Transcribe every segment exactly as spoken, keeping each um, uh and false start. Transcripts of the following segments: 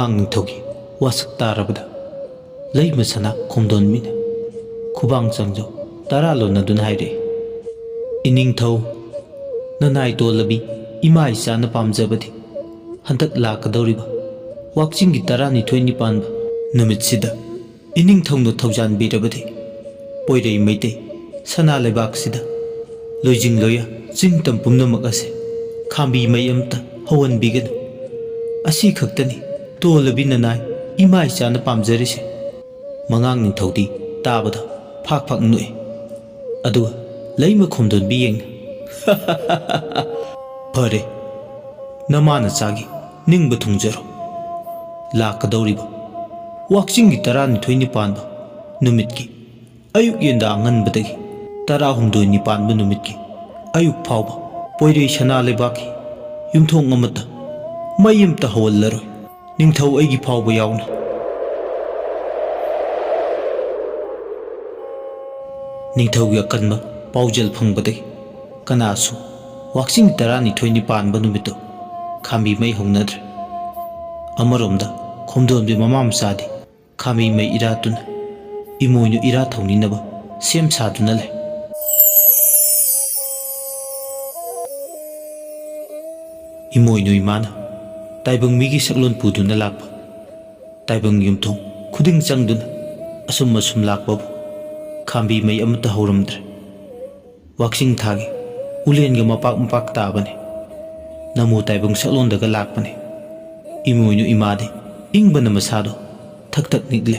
ꯃꯉꯥꯡ ꯅꯤꯡꯊꯧꯒꯤ ꯋꯥꯁꯛ ꯇꯥꯔꯕꯗ ꯂꯩꯃ ꯁꯅꯥ ꯈꯣꯝꯗꯣꯟꯕꯤꯅ ꯈꯨꯕꯥꯡ ꯆꯪꯖꯧ ꯇꯔꯥ ꯂꯣꯟꯅꯗꯨꯅ ꯍꯥꯏꯔꯛꯏ, "ꯏꯅꯤꯡꯊꯧ, ꯅꯅꯥꯏ ꯇꯣꯜꯂꯕꯤ ꯏꯃꯥ ꯏꯆꯥꯅ ꯄꯥꯝꯖꯕꯗꯤ ꯍꯟꯗꯛ ꯂꯥꯛꯀꯗꯧꯔꯤꯕ ꯋꯥꯛꯆꯤꯡꯒꯤ ꯇꯔꯥꯅꯤꯊꯣꯏꯅꯤ ꯄꯥꯟꯕ ꯅꯨꯃꯤꯠꯁꯤꯗ ꯏꯅꯤꯡꯊꯧꯅ ꯊꯧꯖꯥꯟꯕꯤꯔꯕꯗꯤ ꯄꯣꯏꯔꯩ ꯃꯩꯇꯩ ꯁꯅꯥ ꯂꯩꯕꯥꯛꯁꯤꯗ ꯂꯣꯏꯖꯤꯡ ꯂꯣꯏꯌꯥ ꯆꯤꯡ ꯇꯝ ꯄꯨꯝꯅꯃꯛ ꯑꯁꯦ ꯈꯥꯝꯕꯤ ꯃꯩ ꯑꯃꯇ ꯍꯧꯍꯟꯕꯤꯒꯅꯨ꯫ ꯑꯁꯤ ꯈꯛꯇꯅꯤ ꯇꯣꯜꯂꯕꯤ ꯅꯅꯥꯏ ꯏꯃꯥ ꯏꯆꯥꯅ ꯄꯥꯝꯖꯔꯤꯁꯦ꯫" ꯃꯉꯥꯡ ꯅꯤꯡꯊꯧꯗꯤ ꯇꯥꯕꯗ ꯐꯥꯛ ꯐꯥꯛ ꯅꯣꯛꯏ꯫ ꯑꯗꯨꯒ ꯂꯩꯃ ꯈꯣꯝꯗꯣꯟꯕꯤ ꯌꯦꯡꯅ, "ꯐꯔꯦ, ꯅꯃꯥ ꯅꯆꯥꯒꯤ ꯅꯤꯡꯕ ꯊꯨꯡꯖꯔꯣ꯫ ꯂꯥꯛꯀꯗꯧꯔꯤꯕ ꯋꯥꯛꯆꯤꯡꯒꯤ ꯇꯔꯥꯅꯤꯊꯣꯏꯅꯤ ꯄꯥꯟꯕ ꯅꯨꯃꯤꯠꯀꯤ ꯑꯌꯨꯛ ꯌꯦꯟꯗꯥ ꯑꯉꯟꯕꯗꯒꯤ ꯇꯔꯥꯍꯨꯝꯗꯣꯏꯅꯤ ꯄꯥꯟꯕ ꯅꯨꯃꯤꯠꯀꯤ ꯑꯌꯨꯛ ꯐꯥꯎꯕ ꯄꯣꯏꯔꯩ ꯁꯅꯥ ꯂꯩꯕꯥꯛꯀꯤ ꯌꯨꯝꯊꯣꯡ ꯑꯃꯠꯇ ꯃꯩ ꯑꯃꯇ ꯍꯧꯍꯜꯂꯔꯣꯏ꯫ ꯅꯤꯡꯊꯧ ꯑꯩꯒꯤ ꯐꯥꯎꯕ ꯌꯥꯎꯅ꯫" ꯅꯤꯡꯊꯧꯒꯤ ꯑꯀꯟꯕ ꯄꯥꯎꯖꯦꯜ ꯐꯪꯕꯗꯒꯤ ꯀꯅꯥꯁꯨ ꯋꯥꯛꯆꯤꯡ ꯇꯔꯥꯅꯤꯊꯣꯏꯅꯤ ꯄꯥꯟꯕ ꯅꯨꯃꯤꯠꯇꯨ ꯈꯥꯝꯕꯤ ꯃꯩ ꯍꯧꯅꯗ꯭ꯔꯦ꯫ ꯑꯃꯔꯣꯝꯗ ꯈꯣꯝꯗꯣꯟꯕꯤ ꯃꯃꯥ ꯃꯆꯥꯗꯤ ꯈꯥꯝꯕꯤ ꯃꯩ ꯏꯔꯥꯠꯇꯨꯅ ꯏꯃꯣꯏꯅꯨ ꯏꯔꯥꯠ ꯊꯧꯅꯤꯅꯕ ꯁꯦꯝ ꯁꯥꯗꯨꯅ ꯂꯩ꯫ ꯏꯃꯣꯏꯅꯨ ꯏꯃꯥꯅ ꯇꯥꯏꯕꯪ ꯃꯤꯒꯤ ꯁꯛꯂꯣꯟ ꯄꯨꯗꯨꯅ ꯂꯥꯛꯄ ꯇꯥꯏꯕꯪ ꯌꯨꯝꯊꯣꯡ ꯈꯨꯗꯤꯡ ꯆꯪꯗꯨꯅ ꯑꯁꯨꯝ ꯑꯁꯨꯝ ꯂꯥꯛꯄꯕꯨ ꯈꯥꯝꯕꯤ ꯃꯩ ꯑꯃꯠꯇ ꯍꯧꯔꯝꯗ꯭ꯔꯦ꯫ ꯋꯥꯛꯆꯤꯡ ꯊꯥꯒꯤ ꯎꯂꯦꯟꯒ ꯃꯄꯥꯛ ꯃꯄꯥꯛ ꯇꯥꯕꯅꯤ꯫ ꯅꯃꯣ ꯇꯥꯏꯕꯪ ꯁꯛꯂꯣꯟꯗꯒ ꯂꯥꯛꯄꯅꯤ꯫ ꯏꯃꯣꯏꯅꯨ ꯏꯃꯥꯗꯤ ꯏꯪꯕꯅ ꯃꯁꯥꯗꯣ ꯊꯛ ꯊꯛ ꯅꯤꯛꯂꯦ꯫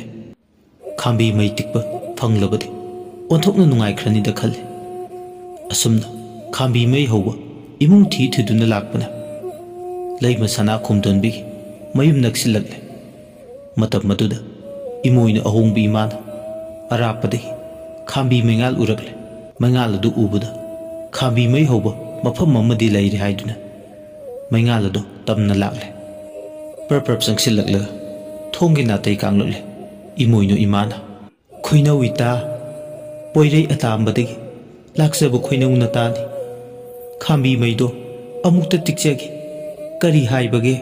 ꯈꯥꯝꯕꯤ ꯃꯩ ꯇꯤꯛꯄ ꯐꯪꯂꯕꯗꯤ ꯑꯣꯟꯊꯣꯛꯅ ꯅꯨꯡꯉꯥꯏꯈ꯭ꯔꯅꯤꯗ ꯈꯜꯂꯤ꯫ ꯑꯁꯨꯝꯅ ꯈꯥꯝꯕꯤ ꯃꯩ ꯍꯧꯕ ꯏꯃꯨꯡ ꯊꯤ ꯊꯤꯗꯨꯅ ꯂꯥꯛꯄꯅ ꯂꯩꯃ ꯁꯅꯥ ꯈꯣꯝꯗꯣꯟꯕꯤꯒꯤ ꯃꯌꯨꯝ ꯅꯛꯁꯤꯜꯂꯛꯂꯦ꯫ ꯃꯇꯝ ꯑꯗꯨꯗ ꯏꯃꯣꯏꯅꯨ ꯑꯍꯣꯡꯕꯤ ꯏꯃꯥꯅ ꯑꯔꯥꯞꯄꯗꯒꯤ ꯈꯥꯝꯕꯤ ꯃꯩꯉꯥꯜ ꯎꯔꯛꯂꯦ꯫ ꯃꯩꯉꯥꯜ ꯑꯗꯨ ꯎꯕꯗ ꯈꯥꯝꯕꯤ ꯃꯩ ꯍꯧꯕ ꯃꯐꯝ ꯑꯃꯗꯤ ꯂꯩꯔꯦ ꯍꯥꯏꯗꯨꯅ ꯃꯩꯉꯥꯜ ꯑꯗꯨ ꯇꯝꯅ ꯂꯥꯛꯂꯦ꯫ ꯄ꯭ꯔꯞ ꯄ꯭ꯔꯞ ꯆꯪꯁꯤꯜꯂꯛꯂꯒ ꯊꯣꯡꯒꯤ ꯅꯥꯇꯩ ꯀꯥꯡꯂꯛꯂꯦ꯫ ꯏꯃꯣꯏꯅꯨ ꯏꯃꯥꯅ, "ꯈꯣꯏꯅꯧ ꯏꯇꯥ, ꯄꯣꯏꯔꯩ ꯑꯇꯥꯝꯕꯗꯒꯤ ꯂꯥꯛꯆꯕ ꯈꯣꯏꯅꯧ ꯅꯇꯥꯅꯤ꯫ ꯈꯥꯝꯕꯤ ꯃꯩꯗꯣ ꯑꯃꯨꯛꯇ ꯇꯤꯛꯆꯒꯦ꯫ ꯀꯔꯤ ꯍꯥꯏꯕꯒꯦ?"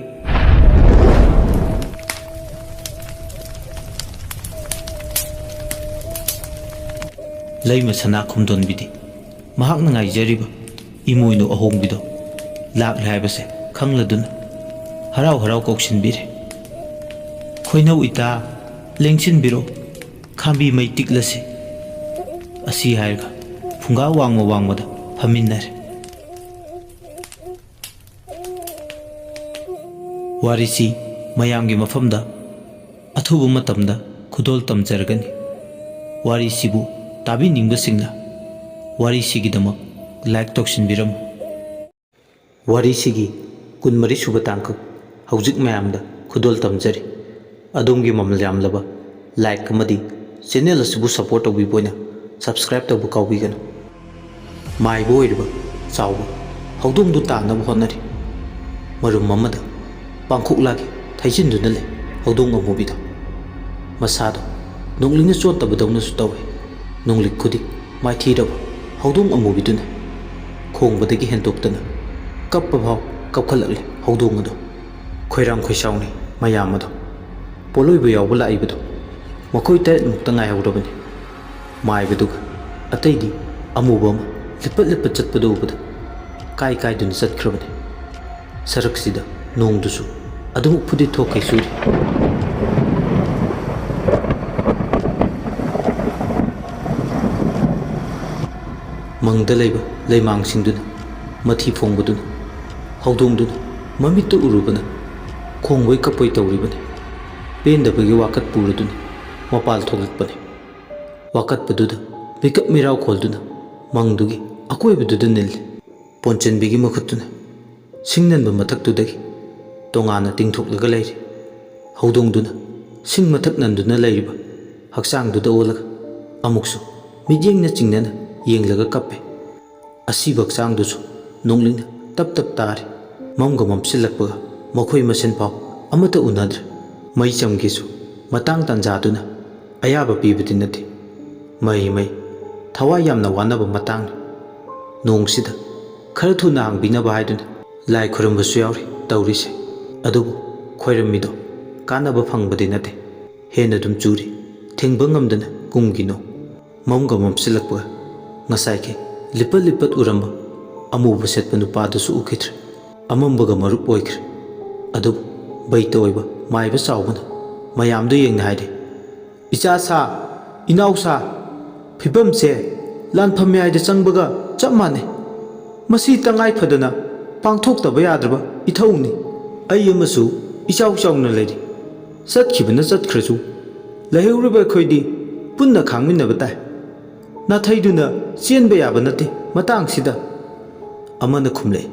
ꯂꯩꯃ ꯁꯅꯥ ꯈꯨꯝꯗꯣꯟꯕꯤꯗꯤ ꯃꯍꯥꯛꯅ ꯉꯥꯏꯖꯔꯤꯕ ꯏꯃꯣꯏꯅꯨ ꯑꯍꯣꯡꯕꯤꯗꯣ ꯂꯥꯛꯂꯦ ꯍꯥꯏꯕꯁꯦ ꯈꯪꯂꯗꯨꯅ ꯍꯔꯥꯎ ꯍꯔꯥꯎ ꯀꯧꯁꯤꯟꯕꯤꯔꯦ꯫ "ꯈꯣꯏꯅꯧ ꯏꯇꯥ, ꯂꯦꯡꯁꯤꯟꯕꯤꯔꯣ, ꯈꯥꯝꯕꯤ ꯃꯩ ꯇꯤꯛꯂꯁꯤ" ꯑꯁꯤ ꯍꯥꯏꯔꯒ ꯐꯨꯡꯒꯥ ꯋꯥꯡꯃ ꯋꯥꯡꯃꯗ ꯐꯝꯃꯤꯟꯅꯔꯦ꯫ ꯋꯥꯔꯤꯁꯤ ꯃꯌꯥꯝꯒꯤ ꯃꯐꯝꯗ ꯑꯊꯨꯕ ꯃꯇꯝꯗ ꯈꯨꯗꯣꯜ ꯇꯝꯖꯔꯒꯅꯤ꯫ ꯋꯥꯔꯤꯁꯤꯕꯨ ꯇꯥꯕꯤꯅꯤꯡꯕꯁꯤꯡꯅ ꯋꯥꯔꯤꯁꯤꯒꯤꯗꯃꯛ ꯂꯥꯏꯛ ꯇꯧꯁꯤꯟꯕꯤꯔꯝꯃꯨ꯫ ꯋꯥꯔꯤꯁꯤꯒꯤ ꯀꯨꯟꯃꯔꯤ ꯁꯨꯕ ꯇꯥꯡꯀꯛ ꯍꯧꯖꯤꯛ ꯃꯌꯥꯝꯗ ꯈꯨꯗꯣꯜ ꯇꯝꯖꯔꯤ꯫ ꯑꯗꯣꯝꯒꯤ ꯃꯃꯜ ꯌꯥꯝꯂꯕ ꯂꯥꯏꯛ ꯑꯃꯗꯤ ꯆꯦꯅꯦꯜ ꯑꯁꯤꯕꯨ ꯁꯄꯣꯔꯠ ꯇꯧꯕꯤꯕ ꯑꯣꯏꯅ ꯁꯕꯁꯀ꯭ꯔꯥꯏꯕ ꯇꯧꯕ ꯀꯥꯎꯕꯤꯒꯅꯨ꯫ ꯃꯥꯏꯕ ꯑꯣꯏꯔꯤꯕ ꯆꯥꯎꯕ ꯍꯧꯗꯣꯡꯗꯨ ꯇꯥꯟꯅꯕ ꯍꯣꯠꯅꯔꯤ꯫ ꯃꯔꯨꯝ ꯑꯃꯗ ꯄꯥꯡꯈꯣꯛꯂꯥꯒꯤ ꯊꯩꯖꯤꯟꯗꯨꯅ ꯂꯩ ꯍꯧꯗꯣꯡ ꯑꯃꯨꯕꯤꯗꯣ꯫ ꯃꯁꯥꯗꯣ ꯅꯣꯡꯂꯤꯛꯅ ꯆꯣꯠꯇꯕꯗꯧꯅꯁꯨ ꯇꯧꯏ꯫ ꯅꯣꯡꯂꯤꯛ ꯈꯨꯗꯤꯡ ꯃꯥꯏꯊꯤꯔꯕ ꯍꯧꯗꯣꯡ ꯑꯃꯨꯕꯤꯗꯨꯅ ꯈꯣꯡꯕꯗꯒꯤ ꯍꯦꯟꯗꯣꯛꯇꯅ ꯀꯞꯄ ꯐꯥꯎ ꯀꯞꯈꯠꯂꯛꯂꯦ ꯍꯧꯗꯣꯡ ꯑꯗꯣ꯫ ꯈꯣꯏꯔꯥꯡ ꯈꯣꯏꯁꯥꯎꯅꯩ ꯃꯌꯥꯝ ꯑꯗꯣ꯫ ꯄꯣꯠꯂꯣꯏꯕ ꯌꯥꯎꯕ ꯂꯥꯛꯏꯕꯗꯣ ꯃꯈꯣꯏ ꯇꯔꯦꯠꯃꯨꯛꯇ ꯉꯥꯏꯍꯧꯔꯕꯅꯤ꯫ ꯃꯥꯏꯕꯗꯨꯒ ꯑꯇꯩꯗꯤ ꯑꯃꯨꯕ ꯑꯃ ꯂꯤꯄꯠ ꯂꯤꯄꯠ ꯆꯠꯄꯗꯨ ꯎꯕꯗ ꯀꯥꯏ ꯀꯥꯏꯗꯨꯅ ꯆꯠꯈ꯭ꯔꯕꯅꯤ꯫ ꯁꯔꯛꯁꯤꯗ ꯅꯣꯡꯗꯨꯁꯨ ꯑꯗꯨꯃꯛ ꯐꯨꯗꯤꯠ ꯊꯣꯛꯈꯩ ꯆꯨꯔꯤ꯫ ꯃꯪꯗ ꯂꯩꯕ ꯂꯩꯃꯥꯡꯁꯤꯡꯗꯨꯅ ꯃꯊꯤ ꯐꯣꯡꯕꯗꯨꯅ ꯍꯧꯗꯣꯡꯗꯨꯅ ꯃꯃꯤꯠꯇ ꯎꯔꯨꯕꯅ ꯈꯣꯡꯕꯣꯏ ꯀꯞꯄꯣꯏ ꯇꯧꯔꯤꯕꯅꯤ꯫ ꯄꯦꯟꯗꯕꯒꯤ ꯋꯥꯀꯠ ꯄꯨꯔꯗꯨꯅ ꯃꯄꯥꯜ ꯊꯣꯛꯂꯛꯄꯅꯤ꯫ ꯋꯥꯀꯠꯄꯗꯨꯗ ꯃꯤꯀꯞ ꯃꯤꯔꯥꯎ ꯈꯣꯜꯗꯨꯅ ꯃꯪꯗꯨꯒꯤ ꯑꯀꯣꯏꯕꯗꯨꯗ ꯅꯤꯜꯂꯤ꯫ ꯄꯣꯟꯆꯟꯕꯤꯒꯤ ꯃꯈꯨꯠꯇꯨꯅ ꯁꯤꯡ ꯅꯟꯕ ꯃꯊꯛꯇꯨꯗꯒꯤ ꯇꯣꯉꯥꯟꯅ ꯇꯤꯡꯊꯣꯛꯂꯒ ꯂꯩꯔꯤ꯫ ꯍꯧꯗꯣꯡꯗꯨꯅ ꯁꯤꯡ ꯃꯊꯛ ꯅꯟꯗꯨꯅ ꯂꯩꯔꯤꯕ ꯍꯛꯆꯥꯡꯗꯨꯗ ꯑꯣꯜꯂꯒ ꯑꯃꯨꯛꯁꯨ ꯃꯤꯠꯌꯦꯡꯅ ꯆꯤꯡꯅꯅ ꯌꯦꯡꯂꯒ ꯀꯞꯄꯦ꯫ ꯑꯁꯤꯕ ꯍꯛꯆꯥꯡꯗꯨꯁꯨ ꯅꯣꯡꯂꯤꯛꯅ ꯇꯞ ꯇꯞ ꯇꯥꯔꯤ꯫ ꯃꯝꯒ ꯃꯝꯁꯤꯜꯂꯛꯄꯒ ꯃꯈꯣꯏ ꯃꯁꯦꯟ ꯐꯥꯎ ꯑꯃꯠꯇ ꯎꯅꯗ꯭ꯔꯦ꯫ ꯃꯩ ꯆꯝꯒꯦꯁꯨ ꯃꯇꯥꯡ ꯇꯥꯟꯖꯥꯗꯨꯅ ꯑꯌꯥꯕ ꯄꯤꯕꯗꯤ ꯅꯠꯇꯦ꯫ ꯃꯩ, ꯃꯩ, ꯊꯋꯥꯏ ꯌꯥꯝꯅ ꯋꯥꯅꯕ ꯃꯇꯥꯡꯅꯤ꯫ ꯅꯣꯡꯁꯤꯗ ꯈꯔ ꯊꯨꯅ ꯍꯥꯡꯕꯤꯅꯕ ꯍꯥꯏꯗꯨꯅ ꯂꯥꯏ ꯈꯨꯔꯨꯝꯕꯁꯨ ꯌꯥꯎꯔꯤ ꯇꯧꯔꯤꯁꯦ꯫ ꯑꯗꯨꯕꯨ ꯈꯣꯏꯔꯝꯃꯤꯗꯣ ꯀꯥꯟꯅꯕ ꯐꯪꯕꯗꯤ ꯅꯠꯇꯦ꯫ ꯍꯦꯟꯅ ꯑꯗꯨꯝ ꯆꯨꯔꯤ꯫ ꯊꯤꯡꯕ ꯉꯝꯗꯅ ꯀꯨꯝꯒꯤ ꯅꯣꯡ꯫ ꯃꯝꯒ ꯃꯝꯁꯤꯜꯂꯛꯄꯒ ꯉꯁꯥꯏꯒꯤ ꯂꯤꯄꯠ ꯂꯤꯄꯠ ꯎꯔꯝꯕ ꯑꯃꯨꯕ ꯁꯦꯠꯄ ꯅꯨꯄꯥꯗꯨꯁꯨ ꯎꯈꯤꯗ꯭ꯔꯦ꯫ ꯑꯃꯝꯕꯒ ꯃꯔꯨꯞ ꯑꯣꯏꯈ꯭ꯔꯦ꯫ ꯑꯗꯨꯕꯨ ꯕꯩꯇ ꯑꯣꯏꯕ ꯃꯥꯏꯕ ꯆꯥꯎꯕꯅ ꯃꯌꯥꯝꯗꯨ ꯌꯦꯡꯅ ꯍꯥꯏꯔꯦ, "ꯏꯆꯥ ꯁꯥ, ꯏꯅꯥꯎ ꯁꯥ, ꯐꯤꯕꯝꯁꯦ ꯂꯥꯟꯐꯝ ꯃꯌꯥꯏꯗ ꯆꯪꯕꯒ ꯆꯞ ꯃꯥꯟꯅꯩ꯫ ꯃꯁꯤ ꯇꯉꯥꯏ ꯐꯗꯅ ꯄꯥꯡꯊꯣꯛꯇꯕ ꯌꯥꯗ꯭ꯔꯕ ꯏꯊꯧꯅꯤ꯫ ꯑꯩ ꯑꯃꯁꯨ ꯏꯆꯥꯎ ꯆꯥꯎꯅ ꯂꯩꯔꯤ꯫ ꯆꯠꯈꯤꯕꯅ ꯆꯠꯈ꯭ꯔꯁꯨ, ꯂꯩꯍꯧꯔꯤꯕ ꯑꯩꯈꯣꯏꯗꯤ ꯄꯨꯟꯅ ꯈꯥꯡꯃꯤꯟꯅꯕ ꯇꯥꯏ꯫ ꯅꯥꯊꯩꯗꯨꯅ ꯆꯦꯟꯕ ꯌꯥꯕ ꯅꯠꯇꯦ ꯃꯇꯥꯡꯁꯤꯗ"꯫ ꯑꯃꯅ ꯈꯨꯝꯂꯛꯏ,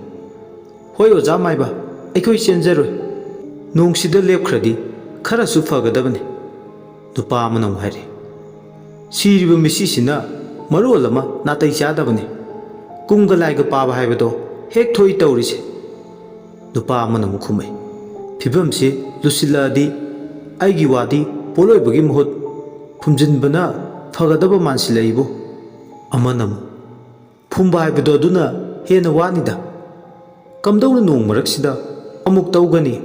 "ꯍꯣꯏ ꯑꯣꯖꯥ ꯃꯥꯏꯕ, ꯑꯩꯈꯣꯏ ꯆꯦꯟꯖꯔꯣꯏ꯫ ꯅꯣꯡꯁꯤꯗ ꯂꯦꯞꯈ꯭ꯔꯗꯤ ꯈꯔꯁꯨ ꯐꯒꯗꯕꯅꯤ"꯫ ꯅꯨꯄꯥ ꯑꯃꯅ ꯑꯃꯨꯛ ꯍꯥꯏꯔꯛꯏ, "ꯁꯤꯔꯤꯕ ꯃꯤꯁꯤꯁꯤꯅ ꯃꯔꯣꯜ ꯑꯃ ꯅꯥꯇꯩ ꯆꯥꯗꯕꯅꯤ꯫ ꯀꯨꯝꯒ ꯂꯥꯏꯒ ꯄꯥꯕ ꯍꯥꯏꯕꯗꯣ ꯍꯦꯛ ꯊꯣꯛꯏ ꯇꯧꯔꯤꯁꯦ"꯫ ꯅꯨꯄꯥ ꯑꯃꯅ ꯑꯃꯨꯛ ꯈꯨꯝꯃꯛꯏ, "ꯐꯤꯕꯝꯁꯤ ꯂꯨꯁꯤꯜꯂꯛꯑꯗꯤ ꯑꯩꯒꯤ ꯋꯥꯗꯤ ꯄꯣꯠꯂꯣꯏꯕꯒꯤ ꯃꯍꯨꯠ ꯐꯨꯝꯖꯤꯟꯕꯅ ꯐꯒꯗꯕ ꯃꯥꯟꯁꯤꯜꯂꯛꯏꯕꯨ"꯫ ꯑꯃꯅ ꯑꯃꯨꯛ, "ꯐꯨꯝꯕ ꯍꯥꯏꯕꯗꯣ ꯑꯗꯨꯅ ꯍꯦꯟꯅ ꯋꯥꯅꯤꯗ꯫ ꯀꯝꯗꯧꯅ ꯅꯣꯡ ꯃꯔꯛꯁꯤꯗ ꯑꯃꯨꯛ ꯇꯧꯒꯅꯤ?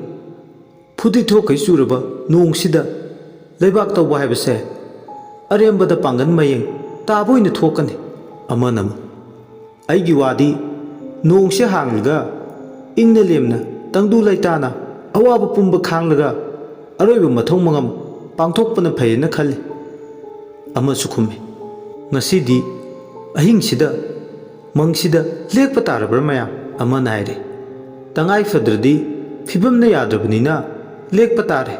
ꯐꯨꯗꯤ ꯊꯣꯛꯈꯩ ꯆꯨꯔꯕ ꯅꯣꯡꯁꯤꯗ ꯂꯩꯕꯥꯛ ꯇꯧꯕ ꯍꯥꯏꯕꯁꯦ ꯑꯔꯦꯝꯕꯗ ꯄꯥꯡꯒꯜ ꯃꯌꯦꯡ ꯇꯥꯕ ꯑꯣꯏꯅ ꯊꯣꯛꯀꯅꯤ"꯫ ꯑꯃꯅ ꯑꯃꯨꯛ, "ꯑꯩꯒꯤ ꯋꯥꯗꯤ ꯅꯣꯡꯁꯦ ꯍꯥꯡꯂꯒ ꯏꯪꯅ ꯂꯦꯝꯅ ꯇꯪꯗꯨ ꯂꯩꯇꯥꯅ ꯑꯋꯥꯕ ꯄꯨꯝꯕ ꯈꯥꯡꯂꯒ ꯑꯔꯣꯏꯕ ꯃꯊꯧ ꯃꯉꯝ ꯄꯥꯡꯊꯣꯛꯄꯅ ꯐꯩꯌꯦꯅ ꯈꯜꯂꯤ"꯫ ꯑꯃꯁꯨ ꯈꯨꯝꯃꯤ, "ꯉꯁꯤꯗꯤ ꯑꯍꯤꯡꯁꯤꯗ ꯃꯪꯁꯤꯗ ꯂꯦꯛꯄ ꯇꯥꯔꯕ꯭ꯔꯥ ꯃꯌꯥꯝ?" ꯑꯃꯅ ꯍꯥꯏꯔꯦ, "ꯇꯉꯥꯏ ꯐꯗ꯭ꯔꯗꯤ ꯐꯤꯕꯝꯅ ꯌꯥꯗ꯭ꯔꯕꯅꯤꯅ ꯂꯦꯛꯄ ꯇꯥꯔꯦ"꯫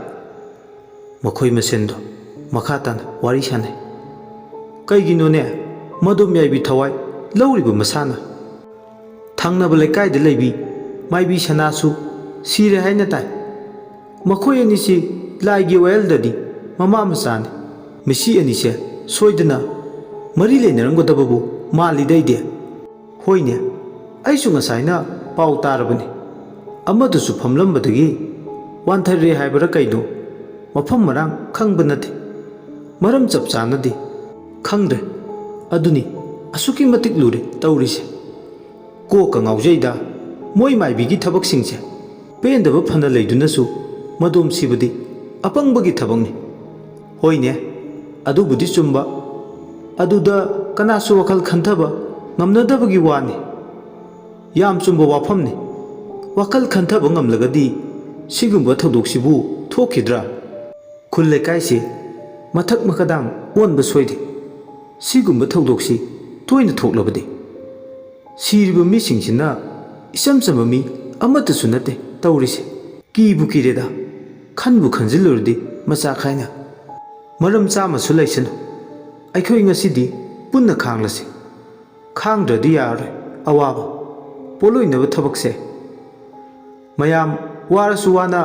ꯃꯈꯣꯏ ꯃꯁꯦꯟꯗꯣ ꯃꯈꯥ ꯇꯥꯅ ꯋꯥꯔꯤ ꯁꯥꯟꯅꯩ꯫ "ꯀꯩꯒꯤꯅꯣꯅꯦ ꯃꯗꯣꯝ ꯌꯥꯏꯕꯤ ꯊꯋꯥꯏ ꯂꯧꯔꯤꯕ ꯃꯁꯥꯅ? ꯊꯪꯅꯕ ꯂꯩꯀꯥꯏꯗ ꯂꯩꯕꯤ ꯃꯥꯏꯕꯤ ꯁꯅꯥꯁꯨ ꯁꯤꯔꯦ ꯍꯥꯏꯅ ꯇꯥꯏ꯫ ꯃꯈꯣꯏ ꯑꯅꯤꯁꯤ ꯂꯥꯏꯒꯤ ꯋꯥꯌꯦꯜꯗꯗꯤ ꯃꯃꯥ ꯃꯆꯥꯅꯤ꯫ ꯃꯁꯤ ꯑꯅꯤꯁꯦ ꯁꯣꯏꯗꯅ ꯃꯔꯤ ꯂꯩꯅꯔꯝꯒꯗꯕꯕꯨ ꯃꯥꯜꯂꯤꯗ ꯑꯩꯗꯤ꯫ ꯍꯣꯏꯅꯦ, ꯑꯩꯁꯨ ꯉꯁꯥꯏꯅ ꯄꯥꯎ ꯇꯥꯔꯕꯅꯤ꯫ ꯑꯃꯗꯨꯁꯨ ꯐꯝꯂꯝꯕꯗꯒꯤ ꯋꯥꯟꯊꯔꯦ ꯍꯥꯏꯕ꯭ꯔꯥ ꯀꯩꯅꯣ, ꯃꯐꯝ ꯃꯔꯥꯡ ꯈꯪꯕ ꯅꯠꯇꯦ꯫ ꯃꯔꯝ ꯆꯞ ꯆꯥꯅꯗꯤ ꯈꯪꯗ꯭ꯔꯦ꯫ ꯑꯗꯨꯅꯤ, ꯑꯁꯨꯛꯀꯤ ꯃꯇꯤꯛ ꯂꯨꯔꯦ ꯇꯧꯔꯤꯁꯦ꯫ ꯀꯣꯛꯀ ꯉꯥꯎꯖꯩꯗ ꯃꯣꯏ ꯃꯥꯏꯕꯤꯒꯤ ꯊꯕꯛꯁꯤꯡꯁꯦ꯫ ꯄꯦꯟꯗꯕ ꯐꯅ ꯂꯩꯗꯨꯅꯁꯨ ꯃꯗꯣꯝ ꯁꯤꯕꯗꯤ ꯑꯄꯪꯕꯒꯤ ꯊꯕꯛꯅꯤ"꯫ "ꯍꯣꯏꯅꯦ, ꯑꯗꯨꯕꯨꯗꯤ ꯆꯨꯝꯕ꯫ ꯑꯗꯨꯗ ꯀꯅꯥꯁꯨ ꯋꯥꯈꯜ ꯈꯟꯊꯕ ꯉꯝꯅꯗꯕꯒꯤ ꯋꯥꯅꯤ꯫ ꯌꯥꯝ ꯆꯨꯝꯕ ꯋꯥꯐꯝꯅꯤ꯫ ꯋꯥꯈꯜ ꯈꯟꯊꯕ ꯉꯝꯂꯒꯗꯤ ꯁꯤꯒꯨꯝꯕ ꯊꯧꯗꯣꯛꯁꯤꯕꯨ ꯊꯣꯛꯈꯤꯗ꯭ꯔꯥ? ꯈꯨꯜ ꯂꯩꯀꯥꯏꯁꯤ ꯃꯊꯛ ꯃꯈꯥꯗꯥꯡ ꯑꯣꯟꯕ ꯁꯣꯏꯗꯦ꯫ ꯁꯤꯒꯨꯝꯕ ꯊꯧꯗꯣꯛꯁꯤ ꯇꯣꯏꯅ ꯊꯣꯛꯂꯕꯗꯤ ꯁꯤꯔꯤꯕ ꯃꯤꯁꯤꯡꯁꯤꯅ ꯏꯆꯝ ꯆꯝꯕ ꯃꯤ ꯑꯃꯠꯇꯁꯨ ꯅꯠꯇꯦ ꯇꯧꯔꯤꯁꯦ꯫ ꯀꯤꯕꯨ ꯀꯤꯔꯦꯗ, ꯈꯟꯕꯨ ꯈꯟꯖꯤꯜꯂꯨꯔꯗꯤ ꯃꯆꯥ ꯈꯥꯏꯅ꯫ ꯃꯔꯝ ꯆꯥꯃꯁꯨ ꯂꯩꯁꯅꯨ, ꯑꯩꯈꯣꯏ ꯉꯁꯤꯗꯤ ꯄꯨꯟꯅ ꯈꯥꯡꯂꯁꯤ꯫ ꯈꯥꯡꯗ꯭ꯔꯗꯤ ꯌꯥꯔꯔꯣꯏ ꯑꯋꯥꯕ ꯄꯣꯠꯂꯣꯏꯅꯕ ꯊꯕꯛꯁꯦ꯫ ꯃꯌꯥꯝ ꯋꯥꯔꯁꯨ ꯋꯥꯅ